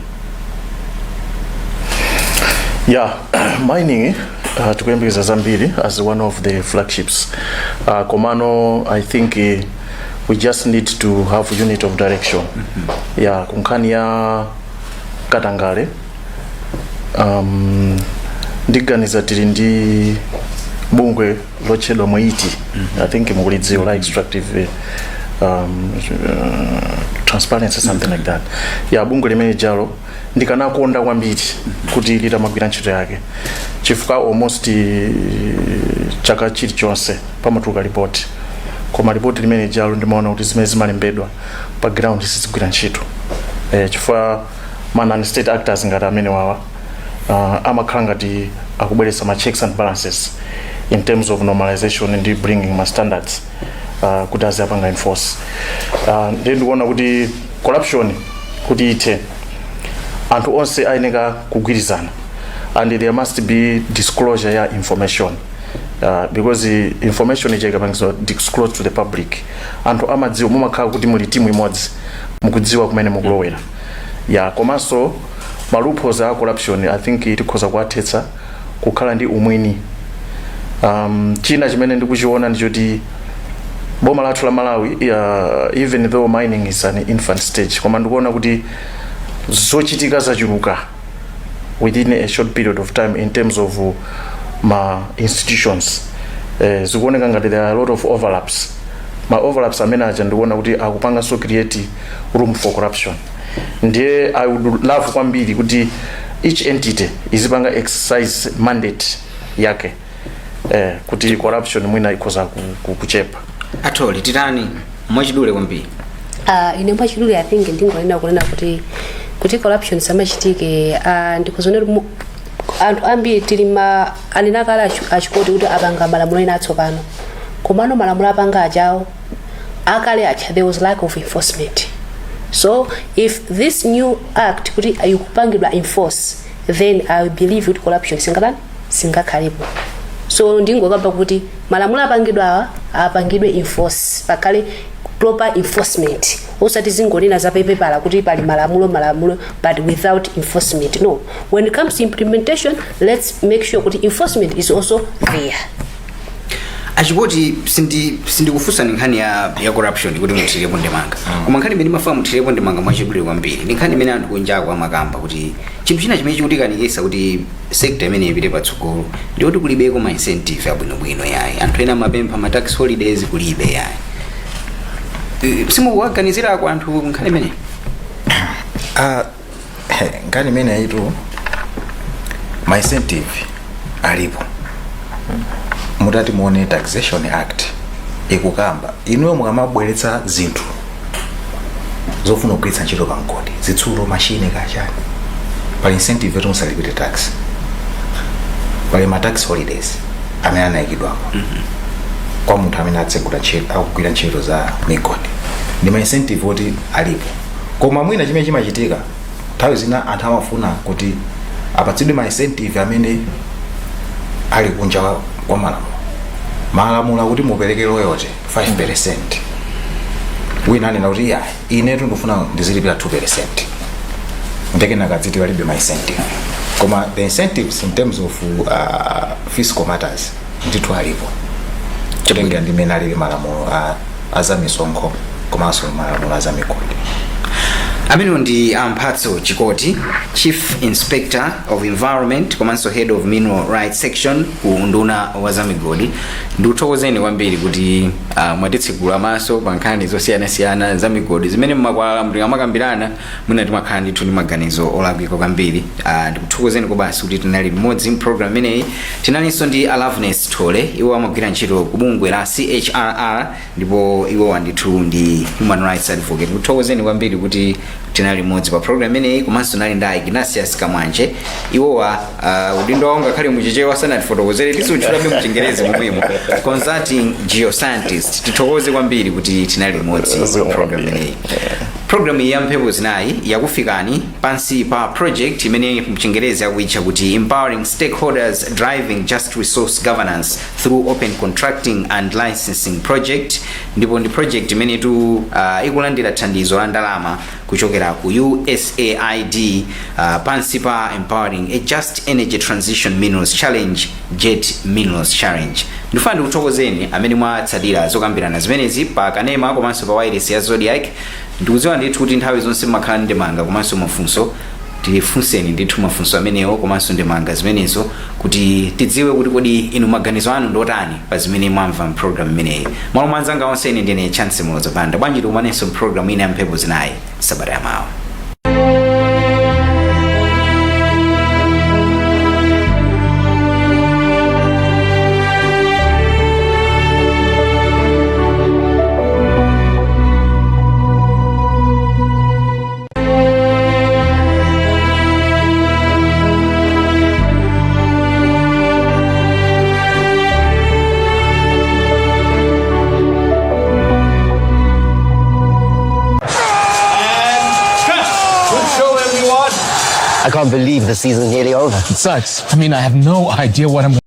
Yeah, mining, tikuyembekeza zambiri as one of the flagships. Komano I think we just need to have unit of direction. Yeah, kunkhani ya katangale, ndiganiza tili ndi bungwe lotchedwa MWEITI. I think mukulidziwa, la extractive transparency, something like that. Ya, bungwe limene jalo ndikanakonda kwambiri kuti litamagwira ntchito yake, chifukwa almost chaka chilichonse pamatuluka ripoti, koma ripoti limene jalo ndimaona kuti zimene zimalembedwa pa ground sizigwira ntchito, chifukwa ma non state actors ngati amene wawa amakhala ngati akubweretsa ma checks and balances in terms of normalization ndi bringing ma standards. Kuti aziyapanga enforce. Ndiye ndikuona kuti corruption kuti ithe, anthu onse ayeneka kugwirizana and there must be disclosure ya information, because information ija ikapangizwa disclose to the public, anthu amadziwa, mumakhala kuti muli timu imodzi, mukudziwa kumene mukulowera. Ya, komanso ma loopholes a corruption, I think tikhoza kuwathetsa kukhala ndi umwini. China chimene ndikuchiona ndichoti boma lathu la Malawi, even though mining is an infant stage, koma ndikuona kuti zochitika zachuluka within a short period of time in terms of ma institutions. Zikuoneka ngati there are a lot of overlaps. Ma overlaps amene aja ndikuona kuti akupanganso create room for corruption. Ndiye I would love kwambiri kuti each entity izipanga exercise mandate yake, kuti corruption mwina ikhoza kuchepa. Atoli, titani mwachidule kwambiri? Ine mwachidule, I think ndingonena kunena kuti corruption samachitike, ndikuzonera anthu ambiri tili ma anena kale achikoti kuti apanga malamulo ena atsopano, komano malamulo apanga ajawo akale acha, there was lack of enforcement. So if this new act kuti ikupangidwa enforce, then I believe kuti corruption singatani, singakhalepo. So ndingokamba kuti malamulo apangidwa awa apangidwe enforce, pakhale proper enforcement, osati zingonena zapepepala kuti pali malamulo malamulo, but without enforcement, no. When it comes to implementation, let's make sure kuti enforcement is also there. Achikoti, sindikufunsani nkhani ya corruption kuti muthirepo ndemanga, koma nkhani imene mafuna muthirepo ndemanga mwachidule kwambiri ndi nkhani imene anthu kunjako amakamba kuti chinthu china chimene chikutikanikisa kuti sector imene ipite patsogolo ndikuti kulibeko ma incentive abwinobwino yayi. Anthu ena amapempha ma tax holidays, kulibe yayi. Simukuwaganizirako anthu nkhani imene? Ah, nkhani imene itu, ma incentive alipo. Mutati muone Taxation Act ikukamba, inuyo mukamabweretsa zinthu zofuna kugwiritsa ntchito pa mgodi, zitsulo, machine, kachani, pali incentive yoti musalipire tax. Pali ma tax holidays amene anayikidwapo kwa munthu amene atsegula ntchito, akugwira ntchito za migodi. Ndi ma incentive oti alipo, koma mwina chimene chimachitika nthawi zina, anthu amafuna kuti apatsidwe ma incentive amene ali kunja kwa malamulo. Malamulo akuti mupereke royalty 5%, wina anena kuti iya, inetu ndifuna ndizilipira 2%. Ndekena kadziti palibe ma incentive, koma the incentives in terms of fiscal matters ndithu alipo, kutengera ndi mmene alili malamulo azamisonkho komanso malamulo azamigodi. Amenewo ndi Amphatso Chikoti, Chief Inspector of Environment komanso Head of Mineral Rights Section ku Unduna wa Zamigodi. Ndikuthokozeni kwambiri kuti mwatitsekula maso pa nkhani zosiyanasiyana za migodi zimene mmakwalala mtikamakambirana mwina timakhala ndithu ndi maganizo olakwika kwambiri. Ndikuthokozeni kobasi kuti tinali limodzi mpulogalamu imeneyi. Tinalinso ndi a Loveness Thole, iwo amagwira ntchito ku bungwe la CHRR ndipo iwowa ndithu ndi human rights advocate. Ndikuthokozeni kwambiri kuti tinali limodzi pa program imeneyi. Komanso nali ndi Ignatius Kamwanje, iwowa udindo wawo ngakhale muchichewa sanatifotokozere, tisiutchulabe muchingerezi momwemo, consulting geoscientist. Tithokoze kwambiri kuti tinali limodzi pa program imeneyi. Program iyi ya Mphepo Zinayi yakufikani pansi pa project imene mchingerezi akuitcha kuti Empowering Stakeholders Driving Just Resource Governance Through Open Contracting and Licensing Project, ndipo ndi project imenetu ikulandira thandizo la ndalama kuchokera ku USAID, pansi pa Empowering a Just Energy Transition Minerals Challenge, JET Minerals Challenge. Ndifuna ndikuthokozeni amene mwatsatira zokambirana zimenezi pa kanema komanso pa wireless ya Zodiak. Ndikudziwa ndithu kuti nthawi zonse mmakhala ndi ndemanga komanso mafunso. Tifunseni ndithu mafunso amenewo komanso ndemanga zimenezo kuti tidziwe kuti kodi inu maganizo anu ndotani pa zimene mwamva mpulogalamu imeneyi. Malo mwa anzanga onse, ine ndine Chance Mulozapanda. Bwanji tikumanenso mpulogalamu ina ya Mphepo Zinayi sabata yamawa. I can't believe the season's nearly over. It sucks. I mean, I have no idea what I'm